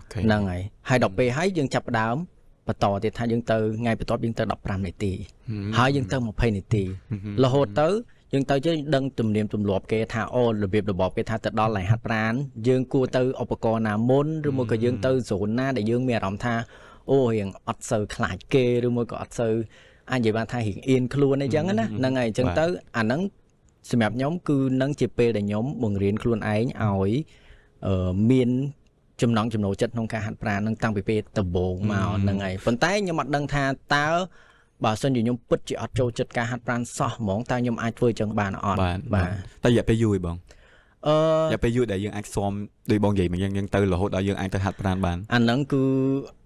OK ហ្នឹងហើយហើយដល់ពេលហើយយើងចាប់ផ្ដើមបន្តទៀតថាយើងទៅថ្ងៃបន្ទាប់យើងទៅ15នាទីហើយយើងទៅ20នាទីរហូតទៅយើងទៅជិះដឹងទំនៀមទម្លាប់គេថាអូរបៀបរបបគេថាទៅដល់កន្លែងហាត់ប្រាណយើងគួរទៅឧបករណ៍ណាមុនឬមួយក៏យើងទៅ zone ណាដែលយើងមានអារម្មណ៍ថាអូរៀងអត់សូវខ្លាចគេឬមួយក៏អត់សូវអាចនិយាយបានថារៀងអៀនខ្លួនអីចឹងណាហ្នឹងហើយអញ្ចឹងទៅអាហ្នឹងសម្រាប់ខ្ញុំគឺនឹងជាពេលដែលខ្ញុំបង្រៀនខ្លួនឯងឲ្យមានចំណង់ចំណូលចិត្តក្នុងការហាត់ប្រាណនឹងតាំងពីពេលដំបូងមកហ្នឹងហើយប៉ុន្តែខ្ញុំអត់ដឹងថាតើបើសិនជាខ្ញុំពិតជាអត់ចូលចិត្តការហាត់ប្រាណសោះហ្មងតើខ្ញុំអាចធ្វើចឹងបានអត់ បាទ បាទ តែរយៈពេលយូរឯងបង អឺ រយៈពេលយូរដែលយើងអាចស៊ាំដូចបងនិយាយមកយើងយើងទៅរហូតដល់យើងអាចទៅហាត់ប្រាណបាន អាហ្នឹងគឺ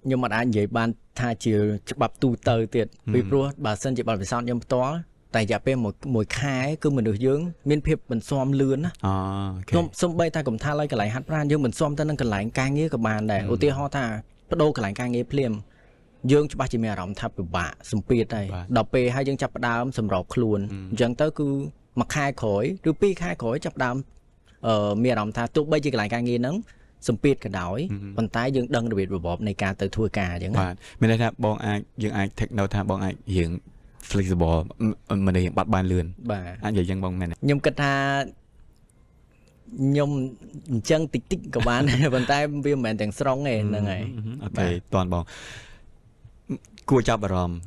ខ្ញុំអត់អាចនិយាយបានថាជាច្បាប់ទូទៅទៀតពីព្រោះបើសិនជាបទពិសោធន៍ខ្ញុំផ្ទាល់តែរយៈពេលមួយខែគឺមនុស្សយើងមានភាពមិនស៊ាំលឿនណា អូ OK ខ្ញុំសំបីតែកុំថាឡើយកន្លែងហាត់ប្រាណយើងមិនស៊ាំទៅនឹងកន្លែងការងារក៏បានដែរឧទាហរណ៍ថាបដូរកន្លែងការងារភ្លាមយើងច្បាស់ជាមានអារម្មណ៍ថាពិបាកសម្ពាធហើយដល់ពេលហើយយើងចាប់ផ្ដើមសម្របខ្លួនអញ្ចឹងទៅគឺមួយខែក្រោយឬពីរខែក្រោយចាប់ផ្ដើមមានអារម្មណ៍ថាទោះបីជាកន្លែងការងារហ្នឹងសម្ពាធក៏ដោយប៉ុន្តែយើងដឹងរបៀបរបបនៃការទៅធ្វើការអញ្ចឹងណា បាទមានន័យថាបងអាចយើងអាច take note ថាបងអាចរៀង flexible មិនរៀងបាត់បានលឿន បាទ អាចនិយាយយ៉ាងបងមែនទេ ខ្ញុំគិតថាខ្ញុំអញ្ចឹងតិចតិចក៏បានដែរប៉ុន្តែវាមិនមែនទាំងស្រុងទេហ្នឹងហើយ OK តន់បងគួរចាប់អារម្មណ៍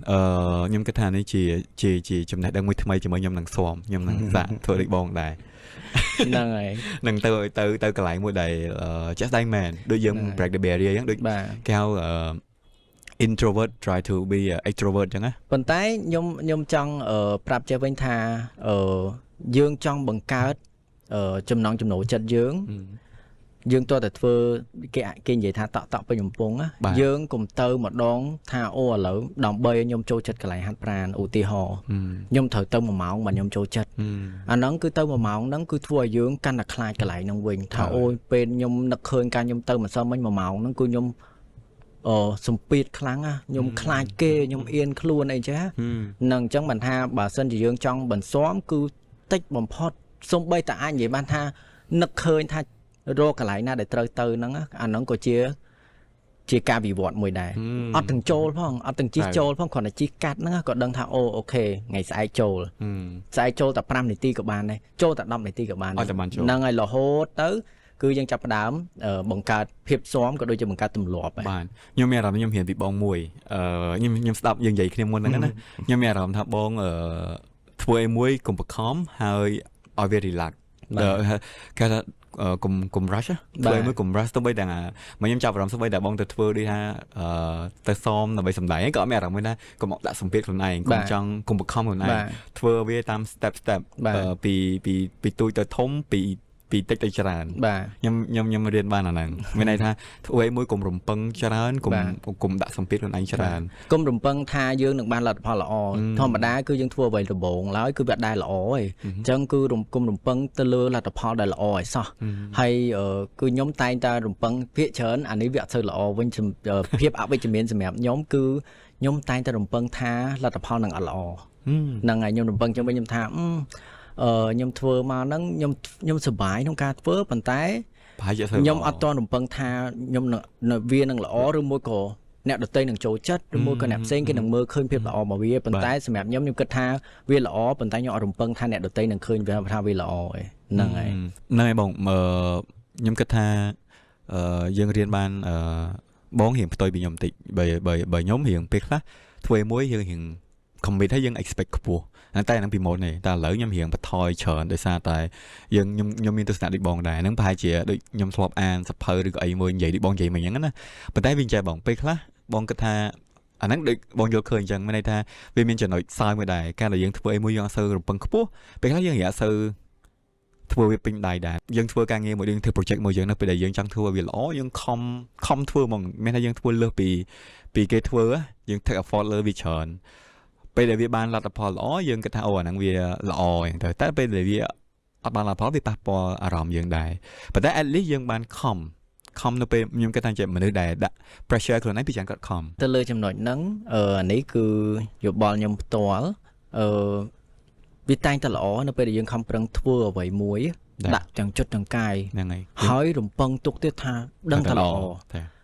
ខ្ញុំគិតថានេះជាជាជាចំណេះដឹងមួយថ្មីជាមួយខ្ញុំនឹងស៊ាំខ្ញុំនឹងសាកធ្វើដូចបងដែរ ហ្នឹងហើយ នឹងទៅទៅទៅកន្លែងមួយដែលជាក់ស្ដែងមែនដូចយើង break the barrier អញ្ចឹងដូច បាទ គេហៅintrovert try to be a extrovert អញ្ចឹងណា ប៉ុន្តែខ្ញុំខ្ញុំចង់ប្រាប់ចេះវិញថាអឺ យើងចង់បង្កើតចំណង់ចំណូលចិត្តយើងយើងតើតែធ្វើគេគេនិយាយថាតក់តក់ពេញបំពង់យើងកុំទៅម្ដងថាអូឥឡូវដើម្បីឲ្យខ្ញុំចូលចិត្តកន្លែងហាត់ប្រាណឧទាហរណ៍ខ្ញុំត្រូវទៅ1ម៉ោងបាទខ្ញុំចូលចិត្តអាហ្នឹងគឺទៅ1ម៉ោងហ្នឹងគឺធ្វើឲ្យយើងកាន់តែខ្លាចកន្លែងហ្នឹងវិញថាអូយពេលខ្ញុំនឹកឃើញការខ្ញុំទៅម្សិលមិញ1ម៉ោងហ្នឹងគឺខ្ញុំសម្ពាធខ្លាំងណាខ្ញុំខ្លាចគេខ្ញុំអៀនខ្លួនអីចេះហ្នឹងអញ្ចឹងបានថាបើសិនជាយើងចង់បន្ស៊ាំគឺតិចបំផុតសំបីតែអាចនិយាយបានថានឹកឃើញថារកកន្លែងណាដែលត្រូវទៅហ្នឹងអាហ្នឹងក៏ជាជាការវិវត្តមួយដែរអត់ទាំងចូលផងអត់ទាំងជិះចូលផងគ្រាន់តែជិះកាត់ហ្នឹងក៏ដឹងថាអូ okay ថ្ងៃស្អែកចូលស្អែកចូលតែ5នាទីក៏បានដែរចូលតែ10នាទីក៏បានហ្នឹងហើយរហូតទៅគឺយើងចាប់ផ្ដើមបង្កើតភាពស៊ាំក៏ដូចជាបង្កើតទម្លាប់បាទខ្ញុំមានអារម្មណ៍ខ្ញុំរៀនពីបងមួយខ្ញុំស្ដាប់យើងនិយាយគ្នាមុនហ្នឹងណាខ្ញុំមានអារម្មណ៍ថាបងធ្វើអីមួយកុំបខំហើយឲ្យវា relax គេថាកុំកុំ rush ធ្វើមួយកុំ rush ទៅបីតែមកខ្ញុំចាប់អារម្មណ៍ទៅបីតែបងទៅធ្វើដូចថាទៅសមដើម្បីសម្ដែងក៏អត់មានអារម្មណ៍មួយណាកុំដាក់សម្ពាធខ្លួនឯងកុំចង់កុំបខំខ្លួនឯងធ្វើវាតាម step step ពីពីពីទូចទៅធំពីពីតិចទៅច្រើនខ្ញុំខ្ញុំខ្ញុំរៀនបានអាហ្នឹងមានន័យថាធ្វើអីមួយកុំរំពឹងច្រើនកុំកុំដាក់សម្ពាធខ្លួនឯងច្រើនកុំរំពឹងថាយើងនឹងបានលទ្ធផលល្អធម្មតាគឺយើងធ្វើអ្វីដំបូងឡើយគឺវាអត់ដែលល្អទេអញ្ចឹងគឺកុំរំពឹងទៅលើលទ្ធផលដែលល្អឲ្យសោះហើយគឺខ្ញុំតែងតែរំពឹងភាគច្រើនអានេះវាអត់សូវល្អវិញភាពអវិជ្ជមានសម្រាប់ខ្ញុំគឺខ្ញុំតែងតែរំពឹងថាលទ្ធផលនឹងអត់ល្អហ្នឹងហើយខ្ញុំរំពឹងចឹងវិញខ្ញុំថាខ្ញុំធ្វើមកហ្នឹងខ្ញុំខ្ញុំសប្បាយក្នុងការធ្វើប៉ុន្តែខ្ញុំអត់ទាន់រំពឹងថាខ្ញុំវានឹងល្អឬមួយក៏អ្នកដទៃនឹងចូលចិត្តឬមួយក៏អ្នកផ្សេងគេនឹងមើលឃើញភាពល្អរបស់វាប៉ុន្តែសម្រាប់ខ្ញុំខ្ញុំគិតថាវាល្អប៉ុន្តែខ្ញុំអត់រំពឹងថាអ្នកដទៃនឹងឃើញវាថាវាល្អឯងហ្នឹងហើយហ្នឹងហើយបងខ្ញុំគិតថាយើងរៀនបានបងរៀងផ្ទុយពីខ្ញុំបន្តិចបើបើខ្ញុំរៀងពេលខ្លះធ្វើមួយយើងរៀង commit ហើយយើង expect ខ្ពស់តែហ្នឹងពីមុនទេតែឥឡូវខ្ញុំរៀងបន្ថយច្រើនដោយសារតែយើងខ្ញុំខ្ញុំមានទស្សនៈដូចបងដែរហ្នឹងប្រហែលជាដូចខ្ញុំធ្លាប់អានសភៅឬក៏អីមួយនិយាយដូចបងនិយាយមិញហ្នឹងណាប៉ុន្តែវាចេះបងពេលខ្លះបងគិតថាអាហ្នឹងដូចបងយល់ឃើញអញ្ចឹងមានន័យថាវាមានចំណុចសើមួយដែរការដែលយើងធ្វើអីមួយយើងអត់សូវរំពឹងខ្ពស់ពេលខ្លះយើងរៀងអត់សូវធ្វើវាពេញដៃដែរយើងធ្វើការងារមួយយើងធ្វើ project មួយយើងនៅពេលដែលយើងចង់ធ្វើឲ្យវាល្អយើងខំខំធ្វើហ្មងមានថាយើងធ្វើលើសពីពីគេធ្វើយើង take effort លើវាច្រើនពេលដែលវាបានលទ្ធផលល្អយើងគិតថាអូអាហ្នឹងវាល្អអញ្ចឹងទៅតែពេលដែលវាអត់បានលទ្ធផលវាប៉ះពាល់អារម្មណ៍យើងដែរប៉ុន្តែ at least យើងបានខំខំនៅពេលខ្ញុំគិតថាជាមនុស្សដែលដាក់ pressure ខ្លួនឯងពីយ៉ាងគាត់ខំ ទៅលើចំណុចហ្នឹងអានេះគឺយោបល់ខ្ញុំផ្ទាល់វាតែងតែល្អនៅពេលដែលយើងខំប្រឹងធ្វើអ្វីមួយដាក់ទាំងចិត្តទាំងកាយហ្នឹងហើយហើយរំពឹងទុកទៀតថាដឹងថាល្អ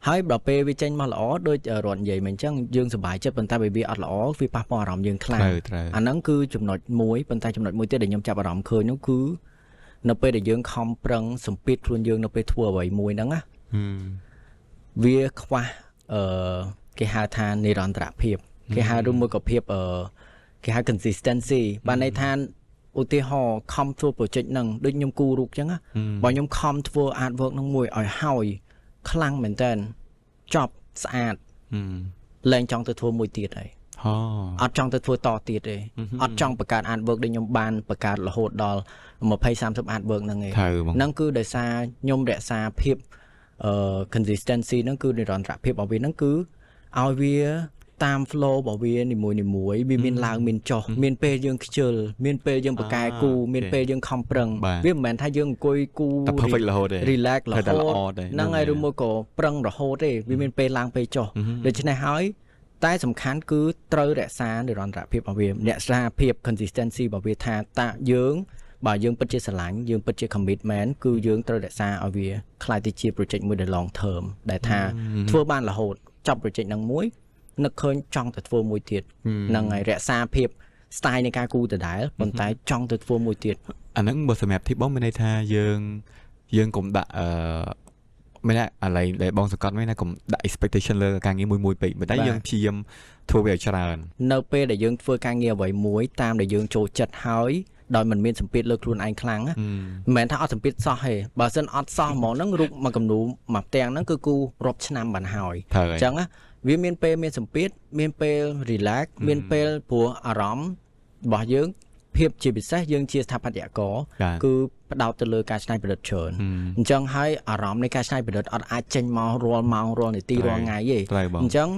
ហើយដល់ពេលវាចេញមកល្អដូចរត់និយាយមកអញ្ចឹងយើងសប្បាយចិត្តប៉ុន្តែបើវាអត់ល្អវាប៉ះពាល់អារម្មណ៍យើងខ្លាំងអាហ្នឹងគឺចំណុចមួយប៉ុន្តែចំណុចមួយទៀតដែលខ្ញុំចាប់អារម្មណ៍ឃើញនោះគឺនៅពេលដែលយើងខំប្រឹងសម្ពាធខ្លួនយើងនៅពេលធ្វើអ្វីមួយហ្នឹងណាវាខ្វះគេហៅថានិរន្តរភាពគេហៅឬមួយក៏ភាពគេហៅ consistency បានន័យថាឧទាហរណ៍ខំធ្វើ project ហ្នឹងដូចខ្ញុំគូរូបអញ្ចឹងណាបើខ្ញុំខំធ្វើ artwork ហ្នឹងមួយឲ្យហើយខ្លាំងមែនតើចប់ស្អាតលែងចង់ទៅធ្វើមួយទៀតហើយអត់ចង់ទៅធ្វើតទៀតទេអត់ចង់បង្កើត artwork ដូចខ្ញុំបានបង្កើតរហូតដល់20 30 artwork ហ្នឹងឯងហ្នឹងគឺដោយសារខ្ញុំរក្សាភាពconsistency ហ្នឹងគឺនិរន្តរភាពរបស់វាហ្នឹងគឺឲ្យវាតាម flow របស់វានីមួយនីមួយវាមានឡើងមានចុះមានពេលយើងខ្ជិលមានពេលយើងប្រកែគូមានពេលយើងខំប្រឹងវាមិនមែនថាយើងអង្គុយគូតែ perfect រហូតទេ relax រហូតហ្នឹងហើយឬមួយក៏ប្រឹងរហូតទេវាមានពេលឡើងពេលចុះដូច្នេះហើយតែសំខាន់គឺត្រូវរក្សានិរន្តរភាពរបស់វារក្សាភាព consistency របស់វាថាតាយើងបើយើងពិតជាស្រឡាញ់យើងពិតជា commitment គឺយើងត្រូវរក្សាឲ្យវាក្លាយទៅជា project មួយដែល long term ដែលថាធ្វើបានរហូតចប់ project ហ្នឹងមួយនឹកឃើញចង់ទៅធ្វើមួយទៀតហ្នឹងហើយរក្សាភាព style នៃការគូដដែលប៉ុន្តែចង់ទៅធ្វើមួយទៀត អាហ្នឹងបើសម្រាប់ធីបងមានន័យថាយើងយើងកុំដាក់មានថាអាឡៃដែលបងសង្កត់មានថាកុំដាក់ expectation លើការងារមួយមួយពេកប៉ុន្តែយើងព្យាយាមធ្វើវាឲ្យច្រើន នៅពេលដែលយើងធ្វើការងារអ្វីមួយតាមដែលយើងចូលចិត្តហើយដោយមិនមានសម្ពាធលើខ្លួនឯងខ្លាំងមិនមែនថាអត់សម្ពាធសោះទេបើសិនអត់សោះហ្មងហ្នឹងរូបមួយគំនូមួយផ្ទាំងហ្នឹងគឺគូរាប់ឆ្នាំបានហើយអញ្ចឹងណាវាមានពេលមានសម្ពាធមានពេល relax មានពេលព្រោះអារម្មណ៍របស់យើង ភាពជាពិសេសយើងជាស្ថាបត្យករគឺផ្ដោតទៅលើការច្នៃប្រឌិតច្រើនអញ្ចឹងហើយអារម្មណ៍នៃការច្នៃប្រឌិតអត់អាចចេញមករាល់ម៉ោងរាល់នាទីរាល់ថ្ងៃទេអញ្ចឹង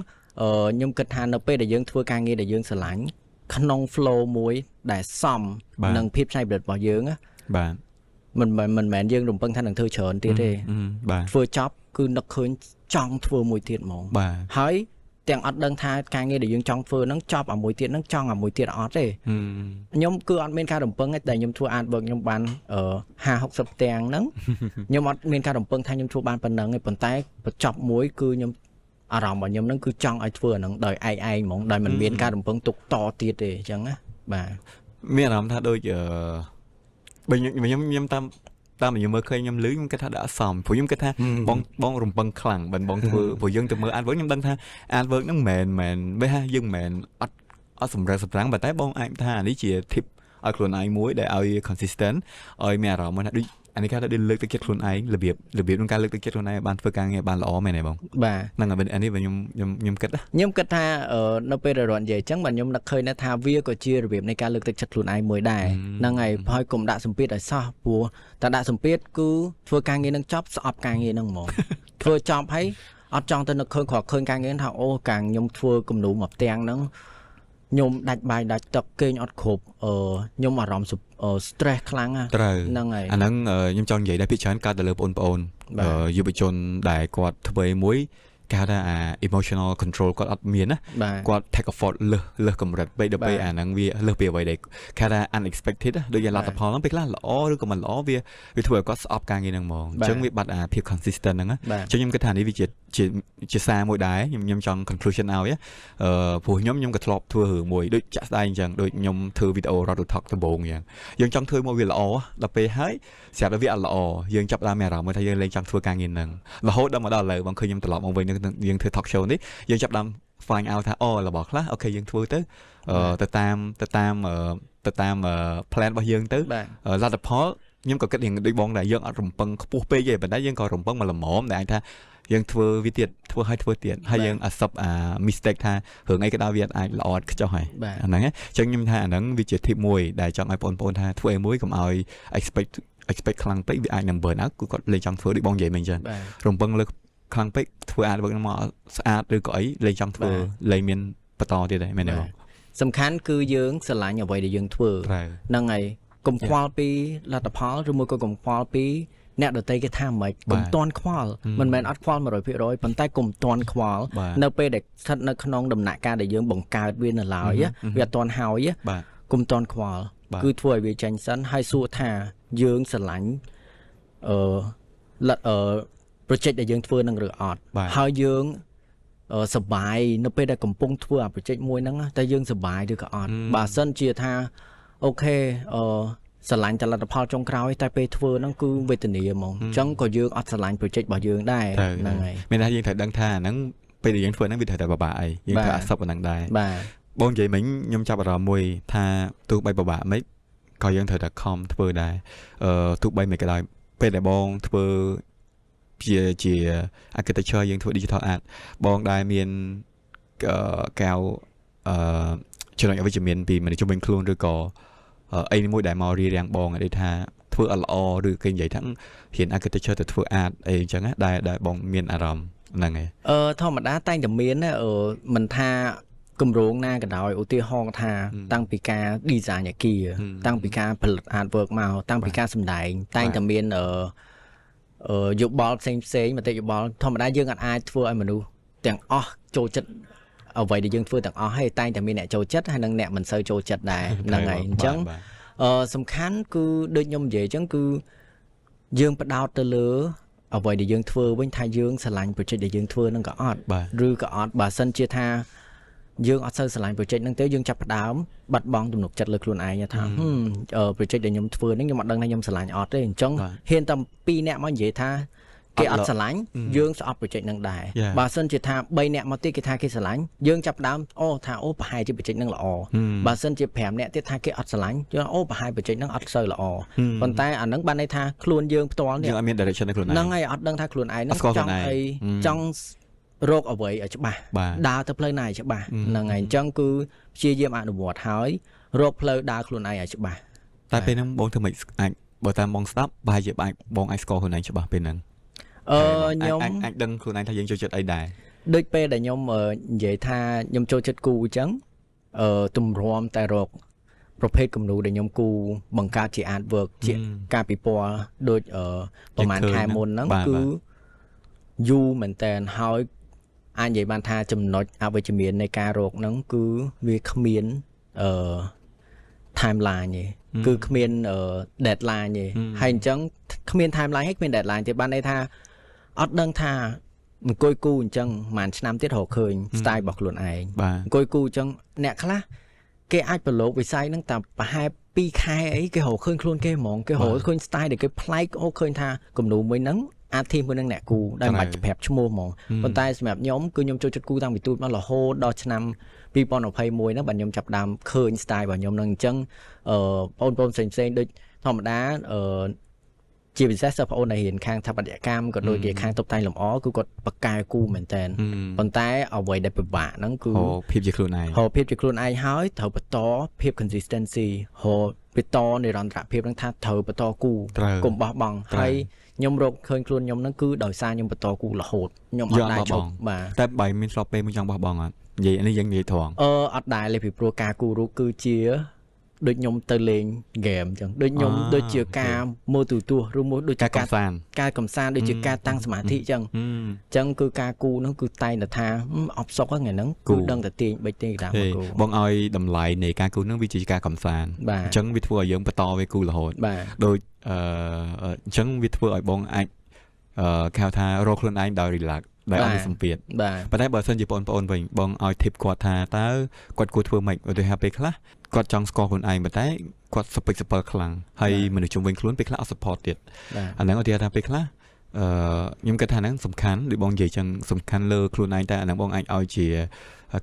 ខ្ញុំគិតថានៅពេលដែលយើងធ្វើការងារដែលយើងស្រឡាញ់ក្នុង flow មួយដែលសមនឹងភាពច្នៃប្រឌិតរបស់យើងបាទមិនមែនយើងរំពឹងថានឹងធ្វើច្រើនទៀតទេធ្វើចប់គឺនឹកឃើញចង់ធ្វើមួយទៀតហ្មងហើយទាំងអត់ដឹងថាការងារដែលយើងចង់ធ្វើហ្នឹងចប់អាមួយទៀតហ្នឹងចង់អាមួយទៀតអត់ទេខ្ញុំគឺអត់មានការរំពឹងទេតែខ្ញុំធ្វើ artwork ខ្ញុំបាន50 60ផ្ទាំងហ្នឹងខ្ញុំអត់មានការរំពឹងថាខ្ញុំធ្វើបានប៉ុណ្ណឹងទេប៉ុន្តែបញ្ចប់មួយគឺខ្ញុំអារម្មណ៍របស់ខ្ញុំហ្នឹងគឺចង់ឲ្យធ្វើអាហ្នឹងដោយឯងហ្មងដោយមិនមានការរំពឹងទុកតទៀតទេអញ្ចឹងណាបាទមានអារម្មណ៍ថាដូចបើខ្ញុំតាមខ្ញុំមើលឃើញខ្ញុំលឺខ្ញុំគិតថាដាក់សមព្រោះខ្ញុំគិតថាបងរំពឹងខ្លាំងបើបងធ្វើព្រោះយើងទៅមើល artwork ខ្ញុំដឹងថា artwork ហ្នឹងមិនមែនបើថាយើងមិនមែនអត់សម្រើសម្រាំងប៉ុន្តែបងអាចថាអានេះជា tip ឲ្យខ្លួនឯងមួយដែលឲ្យ consistent ឲ្យមានអារម្មណ៍ថាដូចអានេះគេថាដូចលើកទឹកចិត្តខ្លួនឯងរបៀបក្នុងការលើកទឹកចិត្តខ្លួនឯងបានធ្វើការងារបានល្អមែនទេបងបាទហ្នឹងហើយអានេះខ្ញុំខ្ញុំគិតខ្ញុំគិតថានៅពេលដែលរត់និយាយអញ្ចឹងបាទខ្ញុំនឹកឃើញថាវាក៏ជារបៀបនៃការលើកទឹកចិត្តខ្លួនឯងមួយដែរហ្នឹងហើយហើយកុំដាក់សម្ពាធឲ្យសោះព្រោះតែដាក់សម្ពាធគឺធ្វើការងារនឹងចប់ស្អប់ការងារនឹងហ្មងធ្វើចប់ហើយអត់ចង់ទៅនឹកឃើញគ្រាន់ឃើញការងារថាអូកាងខ្ញុំធ្វើគំនូមកផ្ទាំងហ្នឹងខ្ញុំដាច់បាយដាច់ទឹកគេងអត់គ្រប់ខ្ញុំអារម្មណ៍ stress ខ្លាំងហ្នឹងហើយអាហ្នឹងខ្ញុំចង់និយាយដែរពីច្រើនកើតទៅលើបងប្អូនយុវជនដែលគាត់ធ្វើមួយគេហៅថាអា emotional control គាត់អត់មានណាគាត់ take effort លើសកម្រិតពេកដល់ពេលអាហ្នឹងវាលើសពីអ្វីដែលគេថា unexpected ដូចជាលទ្ធផលហ្នឹងពេលខ្លះល្អឬក៏មិនល្អវាធ្វើឲ្យគាត់ស្អប់ការងារហ្នឹងហ្មងអញ្ចឹងវាបាត់អាភាព consistent ហ្នឹងអញ្ចឹងខ្ញុំគិតថានេះវាជាសារមួយដែរខ្ញុំចង់ conclusion ឲ្យព្រោះខ្ញុំក៏ធ្លាប់ធ្វើរឿងមួយដូចចាក់ស្ដែងអញ្ចឹងដូចខ្ញុំធ្វើវីដេអូ Road to Talk ដំបូងអញ្ចឹងយើងចង់ធ្វើមកវាល្អដល់ពេលហើយស្រាប់តែវាអត់ល្អយើងចាប់ដើមមានអារម្មណ៍ថាយើងលែងចង់ធ្វើការងារហ្នឹងរហូតដល់មកដល់ឥឡូវបងឃើញខ្ញុំត្រឡប់មកវិញយើងធ្វើ talk show នេះយើងចាប់ដើម find out ថាអូរបស់ខ្លះអូខេយើងធ្វើទៅទៅតាមទៅតាមទៅតាម plan របស់យើងទៅលទ្ធផលខ្ញុំក៏គិតរៀងដូចបងដែរយើងអត់រំពឹងខ្ពស់ពេកទេប៉ុន្តែយើងក៏រំពឹងមកល្មមដែលអាចថាយើងធ្វើវាទៀតធ្វើឲ្យធ្វើទៀតហើយយើង accept អា mistake ថារឿងអីក៏ដោយវាអាចល្អឥតខ្ចោះហើយអាហ្នឹងអញ្ចឹងខ្ញុំថាអាហ្នឹងវាជា tip មួយដែលចង់ឲ្យបងប្អូនថាធ្វើអីមួយកុំឲ្យ expect ខ្លាំងពេកវាអាចនឹង burn out គឺគាត់លែងចង់ធ្វើដូចបងនិយាយមិញអញ្ចឹងរំពឹងលើខ្លាំងពេកធ្វើ artwork មកស្អាតឬក៏អីលែងចង់ធ្វើលែងមានបន្តទៀតដែរមែនទេបងសំខាន់គឺយើងស្រឡាញ់អ្វីដែលយើងធ្វើហ្នឹងហើយកុំខ្វល់ពីលទ្ធផលឬមួយក៏កុំខ្វល់ពីអ្នកដទៃគេថាម៉េចកុំទាន់ខ្វល់មិនមែនអត់ខ្វល់ 100% ប៉ុន្តែកុំទាន់ខ្វល់នៅពេលដែលស្ថិតនៅក្នុងដំណាក់កាលដែលយើងបង្កើតវានៅឡើយវាអត់ទាន់ហើយកុំទាន់ខ្វល់គឺធ្វើឲ្យវាចេញសិនហើយសួរថាយើងស្រឡាញ់អឺ project ដែលយើងធ្វើនឹងឬអត់ហើយយើងសប្បាយនៅពេលដែលកំពុងធ្វើអា project មួយហ្នឹងតែយើងសប្បាយឬក៏អត់បើសិនជាថាអូខេស្រឡាញ់តែលទ្ធផលចុងក្រោយតែពេលធ្វើហ្នឹងគឺវេទនាហ្មងអញ្ចឹងក៏យើងអត់ស្រឡាញ់ project របស់យើងដែរហ្នឹងហើយមានថាយើងត្រូវដឹងថាអាហ្នឹងពេលដែលយើងធ្វើហ្នឹងវាត្រូវតែពិបាកអីយើងត្រូវ accept អាហ្នឹងដែរបាទបងនិយាយមិញខ្ញុំចាប់អារម្មណ៍មួយថាទោះបីពិបាកមិនក៏យើងត្រូវតែខំធ្វើដែរទោះបីមិនក៏ដោយពេលដែលបងធ្វើជា architecture យើងធ្វើ digital art បងដែរមានកែវចំណុចអវិជ្ជមានពីមនុស្សជុំវិញខ្លួនឬក៏អីមួយដែលមករារាំងបងដែលថាធ្វើអត់ល្អឬគេនិយាយថារៀន architecture ទៅធ្វើ art អីអញ្ចឹងណាដែលបងមានអារម្មណ៍ហ្នឹងឯងធម្មតាតែងតែមានណាមិនថាគម្រោងណាក៏ដោយឧទាហរណ៍ថាតាំងពីការ design អាគារតាំងពីការផលិត artwork មកតាំងពីការសម្ដែងតែងតែមានយោបល់ផ្សេងផ្សេងមតិយោបល់ធម្មតាយើងអាចធ្វើឲ្យមនុស្សទាំងអស់ចូលចិត្តអ្វីដែលយើងធ្វើទាំងអស់ហើយតែងតែមានអ្នកចូលចិត្តហើយនិងអ្នកមិនសូវចូលចិត្តដែរហ្នឹងហើយអញ្ចឹងសំខាន់គឺដូចខ្ញុំនិយាយអញ្ចឹងគឺយើងផ្ដោតទៅលើអ្វីដែលយើងធ្វើវិញថាយើងស្រឡាញ់ project ដែលយើងធ្វើហ្នឹងក៏អត់ឬក៏អត់បើសិនជាថាយើងអត់សូវស្រឡាញ់ project ហ្នឹងទេយើងចាប់ផ្ដើមបាត់បង់ទំនុកចិត្តលើខ្លួនឯងថា project ដែលខ្ញុំធ្វើហ្នឹងខ្ញុំអត់ដឹងថាខ្ញុំស្រឡាញ់អត់ទេអញ្ចឹងហ៊ានតែ2នាក់មកនិយាយថាគេអត់ស្រឡាញ់យើងស្អប់ project ហ្នឹងដែរបើសិនជាថា3នាក់មកទៀតគេថាគេស្រឡាញ់យើងចាប់ផ្ដើមអូថាអូប្រហែលជា project ហ្នឹងល្អបើសិនជា5នាក់ទៀតថាគេអត់ស្រឡាញ់យើងអូប្រហែល project ហ្នឹងអត់សូវល្អប៉ុន្តែអាហ្នឹងបានន័យថាខ្លួនយើងផ្ទាល់នេះយើងអត់មាន direction ในខ្លួនឯងហ្នឹងហើយអត់ដឹងថាខ្លួនឯងហ្នឹងចង់អីចង់រកអ្វីឲ្យច្បាស់ដើរទៅផ្លូវណាឲ្យច្បាស់ហ្នឹងហើយអញ្ចឹងគឺព្យាយាមអនុវត្តហើយ រកផ្លូវដើរខ្លួនឯងឲ្យច្បាស់។ តែពេលហ្នឹងបងធ្វើមិនអាចបើតាមបងស្ដាប់ប្រហែលជាអាចបងអាចស្គាល់ខ្លួនឯងច្បាស់ពេលហ្នឹង ខ្ញុំ អាចអាចដឹងខ្លួនឯងថាយើងចូលចិត្តអីដែរ។ ដូចពេលដែលខ្ញុំនិយាយថាខ្ញុំចូលចិត្តគូអញ្ចឹងទម្រាំតែរកប្រភេទគំនូរដែលខ្ញុំគូបង្កើតជា artwork ជាការពិព័រណ៍ដូចប្រហែលខែមុនហ្នឹងគឺយូរមែនតើហើយអាចនិយាយបានថាចំណុចអវិជ្ជមាននៃការរកហ្នឹងគឺវាគ្មានtimeline ទេគឺគ្មាន deadline ទេហើយអញ្ចឹងគ្មាន timeline ហើយគ្មាន deadline ទេបានន័យថាអត់ដឹងថាអង្គុយគូអញ្ចឹងប្រហែលឆ្នាំទៀតរកឃើញ style របស់ខ្លួនឯងអង្គុយគូអញ្ចឹងអ្នកខ្លះគេអាចប្រឡូកវិស័យហ្នឹងតែប្រហែល2ខែអីគេរកឃើញខ្លួនគេហ្មងគេរកឃើញ style ដែលគេប្លែកអូឃើញថាគំនូរមួយហ្នឹង artist មួយហ្នឹងអ្នកគូដែលមិនបាច់ប្រាប់ឈ្មោះហ្មងប៉ុន្តែសម្រាប់ខ្ញុំគឺខ្ញុំចូលចិត្តគូតាំងពីទូចមករហូតដល់ឆ្នាំ2021ហ្នឹងបាទខ្ញុំចាប់ដើមឃើញ style របស់ខ្ញុំហ្នឹងអញ្ចឹងបងប្អូនផ្សេងផ្សេងដូចធម្មតាជាពិសេសសិស្សប្អូនដែលរៀនខាងស្ថាបត្យកម្មក៏ដូចជាខាងតុបតែងលម្អគឺគាត់បកកែគូមែនតើប៉ុន្តែអ្វីដែលពិបាកហ្នឹងគឺ រកភាពជាខ្លួនឯង រកភាពជាខ្លួនឯងហើយត្រូវបន្តភាព consistency រកបន្តនិរន្តរភាពហ្នឹងថាត្រូវបន្តគូកុំបោះបង់ហើយខ្ញុំរកឃើញខ្លួនខ្ញុំហ្នឹងគឺដោយសារខ្ញុំបន្តគូរហូតខ្ញុំអត់ដែរឈប់បាទ តែបើមានស្របពេលមួយចង់បោះបង់អត់និយាយនេះយើងនិយាយត្រង់ អត់ដែរទេពីព្រោះការគូរូបគឺជាដូចខ្ញុំទៅលេងហ្គេមអញ្ចឹងដូចខ្ញុំដូចជាការមើលទូរទស្សន៍ឬមួយដូចជាការកំសាន្ត ការកំសាន្តដូចជាការតាំងសមាធិអញ្ចឹងអញ្ចឹងគឺការគូនោះគឺតែងតែថាអបសុកថ្ងៃហ្នឹងគឺដឹងតែទាញបិចទាញក្តារមកគូ បងឲ្យតម្លៃនៃការគូហ្នឹងវាជាការកំសាន្តអញ្ចឹងវាធ្វើឲ្យយើងបន្តវាគូរហូតដូចអញ្ចឹងវាធ្វើឲ្យបងអាចគេហៅថារកខ្លួនឯងដោយ relax ដែលអត់មានសម្ពាធប៉ុន្តែបើសិនជាបងប្អូនវិញបងឲ្យ tip គាត់ថាតើគាត់គួរធ្វើម៉េចឧទាហរណ៍ពេលខ្លះគាត់ចង់ស្គាល់ខ្លួនឯងប៉ុន្តែគាត់សពេចសពិលខ្លាំងហើយមនុស្សជុំវិញខ្លួនពេលខ្លះអត់ support ទៀតអាហ្នឹងឧទាហរណ៍ថាពេលខ្លះខ្ញុំគិតថាហ្នឹងសំខាន់ដូចបងនិយាយចឹងសំខាន់លើខ្លួនឯងតែអាហ្នឹងបងអាចឲ្យជា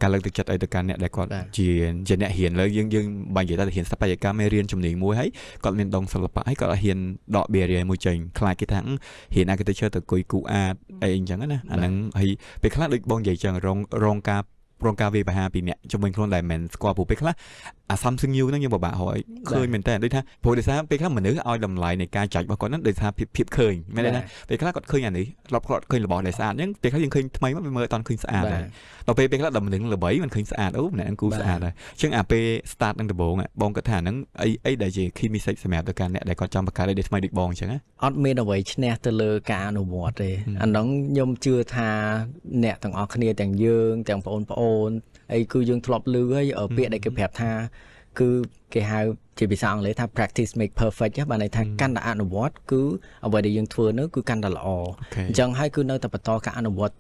ការលើកទឹកចិត្តឲ្យទៅកាន់អ្នកដែលគាត់ជាជាអ្នករៀនលើយើងយើងបើនិយាយថារៀនស្ថាបត្យកម្មរៀនជំនាញមួយហើយគាត់មានដងសិល្បៈហើយគាត់ហ៊ានដក barrier មួយចេញខ្លាចគេថារៀន architecture ទៅអង្គុយគូអាតអីអញ្ចឹងណាអាហ្នឹងហើយពេលខ្លះដូចបងនិយាយចឹងរងរងការរងការវាយប្រហារពីអ្នកជំនាញខ្លួនដែលមិនស្គាល់ព្រោះពេលខ្លះអា something new ហ្នឹងយើងពិបាករកឲ្យឃើញមែនតើដូចថាព្រោះដោយសារពេលខ្លះមនុស្សឲ្យតម្លៃនៃការចាច់របស់គាត់ហ្នឹងដោយសារភាពឃើញមែនទេណាពេលខ្លះគាត់ឃើញអានេះធ្លាប់គាត់ឃើញរបស់ដែលស្អាតអញ្ចឹងពេលខ្លះយើងឃើញថ្មីមកវាមើលអត់ទាន់ឃើញស្អាតដែរដល់ពេលពេលខ្លះដល់មនុស្សល្បីมันឃើញស្អាតអូម្នាក់ហ្នឹងគូស្អាតដែរអញ្ចឹងអាពេល start នឹងដំបូងបងគាត់ថាហ្នឹងអីអីដែលជា key message សម្រាប់ទៅកាន់អ្នកដែលគាត់ចង់បង្កើតអីដែលថ្មីដូចបងអញ្ចឹងណា អត់មានអ្វីឈ្នះទៅលើការអនុវត្តទេអាហ្នឹងខ្ញុំជឿថាអ្នកទាំងអស់គ្នាទាំងយើងទាំងបងប្អូនអីគឺយើងធ្លាប់ឮហើយពាក្យដែលគេប្រាប់ថាគឺគេហៅជាភាសាអង់គ្លេសថា practice make perfect បានន័យថាកាន់តែអនុវត្តគឺអ្វីដែលយើងធ្វើនោះគឺកាន់តែល្អអញ្ចឹងហើយគឺនៅតែបន្តការអនុវត្ត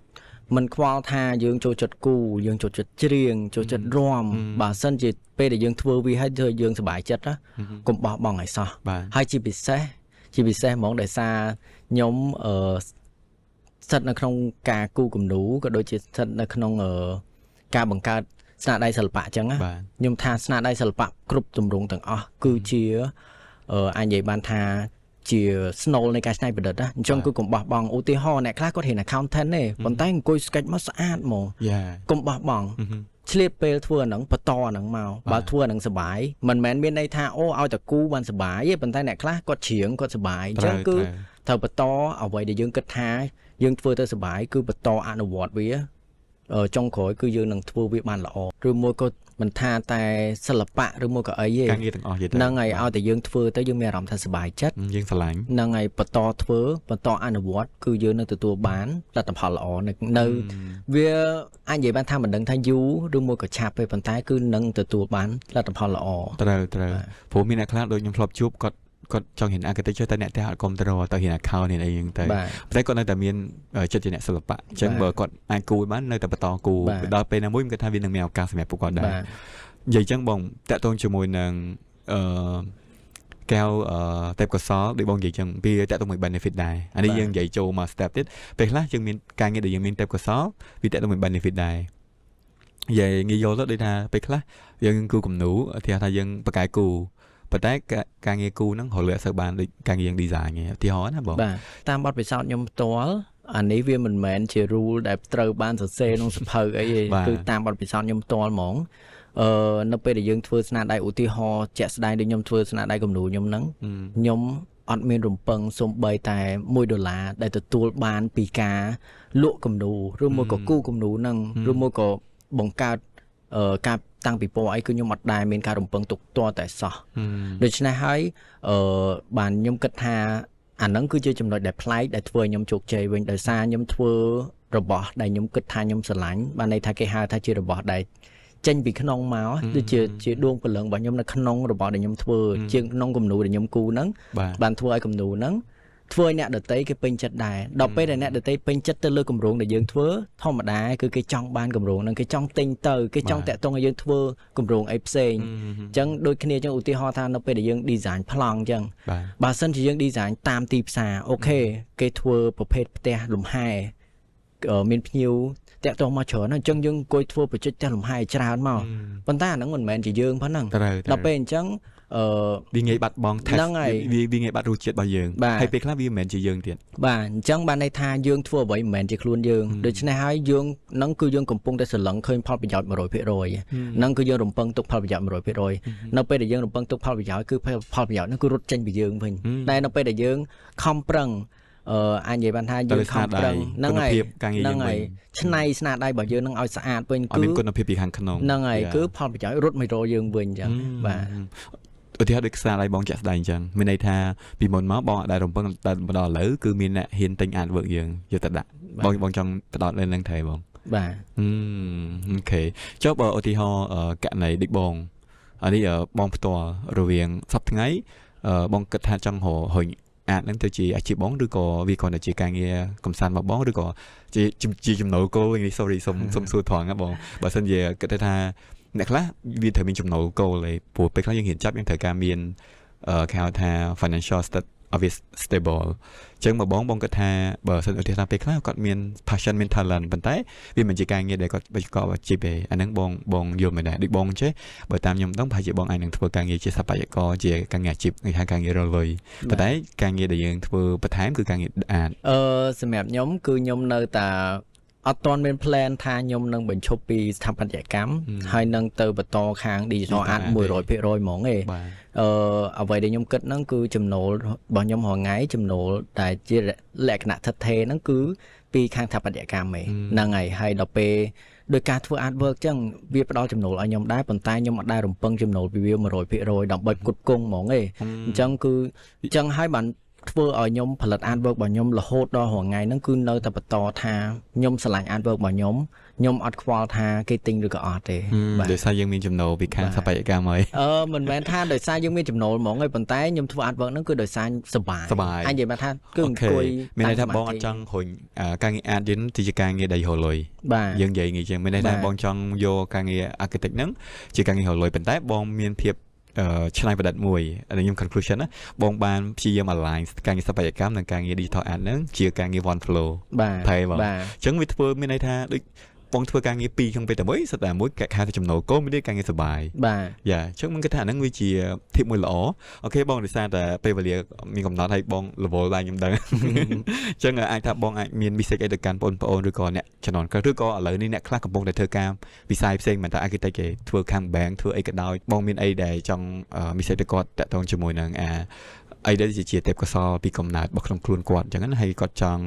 មិនខ្វល់ថាយើងចូលចិត្តគូយើងចូលចិត្តច្រៀងចូលចិត្តរាំបើសិនជាពេលដែលយើងធ្វើវាហើយធ្វើយើងសប្បាយចិត្តកុំបោះបង់ឲ្យសោះហើយជាពិសេសជាពិសេសហ្មងដោយសារខ្ញុំស្ថិតនៅក្នុងការគូគំនូក៏ដូចជាស្ថិតនៅក្នុងការបង្កើតស្នាដៃសិល្បៈអញ្ចឹងណាខ្ញុំថាស្នាដៃសិល្បៈគ្រប់ទម្រង់ទាំងអស់គឺជាអាចនិយាយបានថាជាស្នូលនៃការច្នៃប្រឌិតណាអញ្ចឹងគឺកុំបោះបង់ឧទាហរណ៍អ្នកខ្លះគាត់រៀន accountant ទេប៉ុន្តែអង្គុយ sketch មកស្អាតហ្មងកុំបោះបង់ឆ្លៀតពេលធ្វើអាហ្នឹងបន្តអាហ្នឹងមកបើធ្វើអាហ្នឹងសបាយមិនមែនមានន័យថាអូឲ្យតែគូបានសបាយទេប៉ុន្តែអ្នកខ្លះគាត់ច្រៀងគាត់សបាយអញ្ចឹងគឺត្រូវបន្តអ្វីដែលយើងគិតថាយើងធ្វើទៅសបាយគឺបន្តអនុវត្តវាចុងក្រោយគឺយើងនឹងធ្វើវាបានល្អឬមួយក៏មិនថាតែសិល្បៈឬមួយក៏អីទេ ការងារទាំងអស់យល់ហ្នឹងហើយឲ្យតែយើងធ្វើទៅយើងមានអារម្មណ៍ថាសប្បាយចិត្ត យើងស្រឡាញ់ ហ្នឹងហើយបន្តធ្វើបន្តអនុវត្តគឺយើងនឹងទទួលបានលទ្ធផលល្អនៅនៅវាអាចនិយាយបានថាមិនដឹងថាយូរឬមួយក៏ឆាប់ទេប៉ុន្តែគឺនឹងទទួលបានលទ្ធផលល្អ ត្រូវត្រូវព្រោះមានអ្នកខ្លះដូចខ្ញុំធ្លាប់ជួបគាត់គាត់ចង់រៀន architecture តែអ្នកផ្ទះអត់គ្រប់គ្រងទៅរៀន account រៀនអីហ្នឹងទៅតែគាត់នៅតែមានចិត្តជាអ្នកសិល្បៈអញ្ចឹងបើគាត់អាចគូបាននៅតែបន្តគូដល់ពេលណាមួយគាត់ថាវានឹងមានឱកាសសម្រាប់ពួកគាត់ដែរនិយាយអញ្ចឹងបងតាក់ទងជាមួយនឹងកែវទេពកោសលដូចបងនិយាយចឹងវាតាក់ទងមួយ benefit ដែរអានេះយើងនិយាយចូលមក step ទៀតពេលខ្លះយើងមានការងារដែលយើងមានទេពកោសលវាតាក់ទងមួយ benefit ដែរនិយាយងាយយល់ទៅដូចថាពេលខ្លះយើងគូគំនូឧទាហរណ៍ថាយើងបកកែគូប៉ុន្តែការងារគូហ្នឹងរលឺអត់សូវបានដូចការងារយើង design ទេឧទាហរណ៍ណាបង បាទតាមបទពិសោធន៍ខ្ញុំផ្ទាល់អានេះវាមិនមែនជា rule ដែលត្រូវបានសរសេរក្នុងសៀវភៅអីទេគឺតាមបទពិសោធន៍ខ្ញុំផ្ទាល់ហ្មង នៅពេលដែលយើងធ្វើស្នាដៃឧទាហរណ៍ជាក់ស្ដែងដូចខ្ញុំធ្វើស្នាដៃគំនូរខ្ញុំហ្នឹងខ្ញុំអត់មានរំពឹងសូម្បីតែ1ដុល្លារដែលទទួលបានពីការលក់គំនូរឬមួយក៏គូគំនូរហ្នឹងឬមួយក៏បង្កើតការតាំងពិព័រណ៍អីគឺខ្ញុំអត់ដែលមានការរំពឹងទុកទាល់តែសោះដូច្នេះហើយបានខ្ញុំគិតថាអាហ្នឹងគឺជាចំណុចដែលប្លែកដែលធ្វើឲ្យខ្ញុំជោគជ័យវិញដោយសារខ្ញុំធ្វើរបស់ដែលខ្ញុំគិតថាខ្ញុំស្រឡាញ់បានន័យថាគេហៅថាជារបស់ដែលចេញពីក្នុងមកដូចជាដួងព្រលឹងរបស់ខ្ញុំនៅក្នុងរបស់ដែលខ្ញុំធ្វើជាងក្នុងគំនូរដែលខ្ញុំគូហ្នឹងបានធ្វើឲ្យគំនូរហ្នឹងធ្វើឲ្យអ្នកដទៃគេពេញចិត្តដែរដល់ពេលដែលអ្នកដទៃពេញចិត្តទៅលើគម្រោងដែលយើងធ្វើធម្មតាគឺគេចង់បានគម្រោងហ្នឹងគេចង់ទិញទៅគេចង់តាក់ទងឲ្យយើងធ្វើគម្រោងអីផ្សេងអញ្ចឹងដូចគ្នាអញ្ចឹងឧទាហរណ៍ថានៅពេលដែលយើង design ប្លង់អញ្ចឹងបើសិនជាយើង design តាមទីផ្សារ OK គេធ្វើប្រភេទផ្ទះលំហែមានភ្ញៀវតាក់ទងមកច្រើនអញ្ចឹងយើងអង្គុយធ្វើ project ផ្ទះលំហែច្រើនមកប៉ុន្តែអាហ្នឹងមិនមែនជាយើងផងហ្នឹងដល់ពេលអញ្ចឹងវាងាយបាត់បង់ taste វាងាយបាត់រសជាតិរបស់យើងហើយពេលខ្លះវាមិនមែនជាយើងទៀតបាទអញ្ចឹងបានន័យថាយើងធ្វើអ្វីមិនមែនជាខ្លួនយើងដូច្នេះហើយយើងហ្នឹងគឺយើងកំពុងតែស្រឡឹងឃើញផលប្រយោជន៍100%ហ្នឹងគឺយើងរំពឹងទុកផលប្រយោជន៍100%នៅពេលដែលយើងរំពឹងទុកផលប្រយោជន៍គឺផលប្រយោជន៍ហ្នឹងគឺរត់ចេញពីយើងវិញតែនៅពេលដែលយើងខំប្រឹងអាចនិយាយបានថាយើងខំប្រឹងហ្នឹងហើយហ្នឹងហើយឆ្នៃស្នាដៃរបស់យើងនឹងឲ្យស្អាតវិញគឺមានគុណភាពពីខាងក្នុងហ្នឹងហើយគឺផលប្រយោជន៍រត់មករកយើងវិញអញ្ចឹងបាទឧទាហរណ៍ដូចខ្សែដៃបងចាក់ស្ដែងអញ្ចឹងមានន័យថាពីមុនមកបងអត់ដែលរំពឹងតែមកដល់ឥឡូវគឺមានអ្នកហ៊ានទិញ artwork យើងយកទៅដាក់បងបងចង់ផ្ដោតលើនឹងថៃបងបាទ OK ចុះបើឧទាហរណ៍ករណីដូចបងអានេះបងផ្ទាល់រវាងសប្តាហ៍ថ្ងៃបងគិតថាចង់រុញ art ហ្នឹងទៅជាអាជីពបងឬក៏វាគ្រាន់តែជាការងារកំសាន្តរបស់បងឬក៏ជាចំណូលគោលនេះ sorry សុំសួរត្រង់ណាបងបើសិនជាគិតថាអ្នកខ្លះវាត្រូវមានចំណូលគោលឯងព្រោះពេលខ្លះយើងរៀនចាប់យើងត្រូវការមានគេហៅថា financial obvious stable អញ្ចឹងមកបងបងគិតថាបើសិនឧទាហរណ៍ថាពេលខ្លះគាត់មាន passion មាន talent ប៉ុន្តែវាមិនជាការងារដែលគាត់ប្រកបអាជីពទេអាហ្នឹងបងបងយល់មិនដែរដូចបងចេះបើតាមខ្ញុំដឹងប្រហែលជាបងអាចនឹងធ្វើការងារជាសិប្បករជាការងារអាជីពគេហៅការងាររលុយប៉ុន្តែការងារដែលយើងធ្វើបន្ថែមគឺការងារ art សម្រាប់ខ្ញុំគឺខ្ញុំនៅតែអត់ទាន់មាន plan ថាខ្ញុំនឹងបញ្ឈប់ពីស្ថាបត្យកម្មហើយនឹងទៅបន្តខាង digital art 100%ហ្មងឯងអ្វីដែលខ្ញុំគិតហ្នឹងគឺចំណូលរបស់ខ្ញុំរាល់ថ្ងៃចំណូលដែលជាលក្ខណៈថិតថេរហ្នឹងគឺពីខាងស្ថាបត្យកម្មឯងហ្នឹងហើយហើយដល់ពេលដោយការធ្វើ artwork ចឹងវាផ្ដល់ចំណូលឲ្យខ្ញុំដែរប៉ុន្តែខ្ញុំអត់ដែលរំពឹងចំណូលពីវា100%ដើម្បីផ្គត់ផ្គង់ហ្មងឯងអញ្ចឹងគឺអញ្ចឹងហើយបានធ្វើឲ្យខ្ញុំផលិត artwork របស់ខ្ញុំរហូតដល់រាល់ថ្ងៃហ្នឹងគឺនៅតែបន្តថាខ្ញុំស្រឡាញ់ artwork របស់ខ្ញុំខ្ញុំអត់ខ្វល់ថាគេទិញឬក៏អត់ទេបាទដោយសារយើងមានចំណូលពីខាងសិប្បកម្មហើយមិនមែនថាដោយសារយើងមានចំណូលហ្មងទេប៉ុន្តែខ្ញុំធ្វើ artwork ហ្នឹងគឺដោយសារសប្បាយអាចនិយាយបានថាគឺអង្គុយមានន័យថាបងអត់ចង់រុញការងារ art យើងទៅជាការងារដែលរកលុយយើងនិយាយងាយជាងមានន័យថាបងចង់យកការងារ architect ហ្នឹងជាការងាររកលុយប៉ុន្តែបងមានភាពច្នៃប្រឌិតមួយខ្ញុំ conclusion ណាបងបានព្យាយាម align ការងារសិប្បកម្មនិងការងារ digital art ហ្នឹងជាការងារ one flow បាទបងអញ្ចឹងវាធ្វើមានន័យថាដូចបងធ្វើការងារពីរក្នុងពេលតែមួយសិតតែមួយគេហៅថាចំណូលគោលមួយទៀតការងារសប្បាយបាទយ៉ាអញ្ចឹងមិនគិតថាអាហ្នឹងវាជា tip មួយល្អ OK បងដោយសារតែពេលវេលាមានកំណត់ឲ្យបង level ដែរខ្ញុំដឹងអញ្ចឹងអាចថាបងអាចមាន message អីទៅកាន់បងប្អូនឬក៏អ្នកជំនាន់ក្រោយឬក៏ឥឡូវនេះអ្នកខ្លះកំពុងតែធ្វើការវិស័យផ្សេងមិនតែ architect ទេធ្វើខាង bank ធ្វើអីក៏ដោយបងមានអីដែលចង់ message ទៅគាត់តាក់ទងជាមួយនឹងអាអីដែលជាទេពកោសលពីកំណើតរបស់ក្នុងខ្លួនគាត់អញ្ចឹងណាហើយគាត់ចង់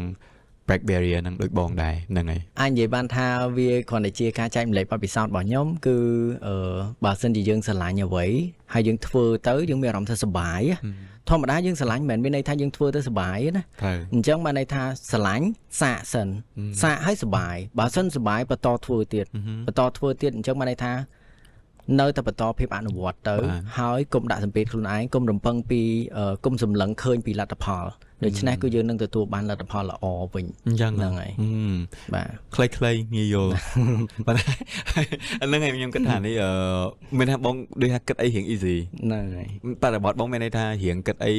break barrier នឹងដូចបងដែរហ្នឹងហើយអាចនិយាយបានថាវាគ្រាន់តែជាការចែកម្លែកបទពិសោធន៍របស់ខ្ញុំគឺបើសិនជាយើងស្រឡាញ់អ្វីហើយយើងធ្វើទៅយើងមានអារម្មណ៍ថាសប្បាយធម្មតាយើងស្រឡាញ់មិនមែនមានន័យថាយើងធ្វើទៅសប្បាយណាអញ្ចឹងបានន័យថាស្រឡាញ់សាកសិនសាកឲ្យសប្បាយបើសិនសប្បាយបន្តធ្វើទៀតបន្តធ្វើទៀតអញ្ចឹងបានន័យថានៅតែបន្តភាពអនុវត្តទៅហើយកុំដាក់សម្ពាធខ្លួនឯងកុំរំពឹងពីកុំសម្លឹងឃើញពីលទ្ធផលដូច្នេះគឺយើងនឹងទទួលបានលទ្ធផលល្អវិញអញ្ចឹងហ្នឹងហើយបាទខ្លីៗងាយយល់បាទហ្នឹងហើយខ្ញុំគិតថានេះមានថាបងដូចថាគិតអីរៀង easy ហ្នឹងហើយបរិបទបងមានន័យថារៀងគិតអី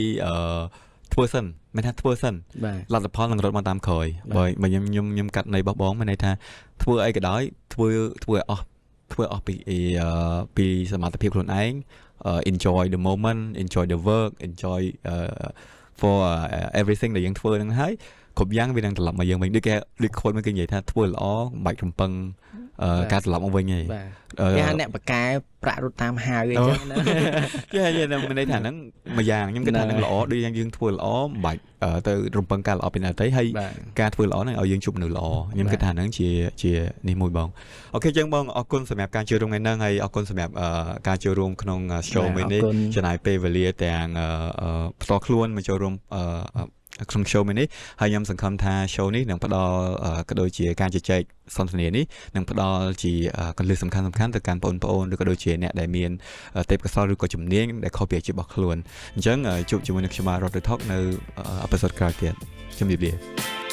ធ្វើសិនមានថាធ្វើសិនលទ្ធផលនឹងរត់មកតាមក្រោយបើខ្ញុំខ្ញុំខ្ញុំកាត់ន័យរបស់បងមានន័យថាធ្វើអីក៏ដោយធ្វើធ្វើឲ្យអស់ធ្វើអស់ពីសមត្ថភាពខ្លួនឯង enjoy the moment enjoy the work enjoy for everything ដែលយើងធ្វើហ្នឹងហើយគ្រប់យ៉ាងវានឹងត្រឡប់មកយើងវិញដូចគេដូចខូចមកគេនិយាយថាធ្វើល្អមិនបាច់រំពឹង ការត្រឡប់មកវិញឯង បាទគេហៅអ្នកបកកែប្រាក់រត់តាមហាវអីចឹងណា yeah yeah មានន័យថាហ្នឹងមួយយ៉ាងខ្ញុំគិតថាហ្នឹងល្អដូចយ៉ាងយើងធ្វើល្អមិនបាច់ទៅរំពឹងការល្អពីអ្នកដទៃហើយការធ្វើល្អហ្នឹងឲ្យយើងជួបមនុស្សល្អខ្ញុំគិតថាហ្នឹងជានេះមួយបង okay ចឹងបងអរគុណសម្រាប់ការចូលរួមថ្ងៃហ្នឹងហើយអរគុណសម្រាប់ការចូលរួមក្នុង show មួយនេះចំណាយពេលវេលាទាំងផ្ទាល់ខ្លួនមកចូលរួមក្នុង show មួយនេះហើយខ្ញុំសង្ឃឹមថា show នេះនឹងផ្ដល់ក៏ដូចជាការជជែកសន្ទនានេះនឹងផ្ដល់ជាកលឹះសំខាន់សំខាន់ទៅកាន់បងប្អូនឬក៏ដូចជាអ្នកដែលមានទេពកោសល្យឬក៏ជំនាញដែលខុសពីអាជីពរបស់ខ្លួនអញ្ចឹងជួបជាមួយនឹងខ្ញុំបាទ Rod Talk នៅ episode ក្រោយទៀតជម្រាបលា។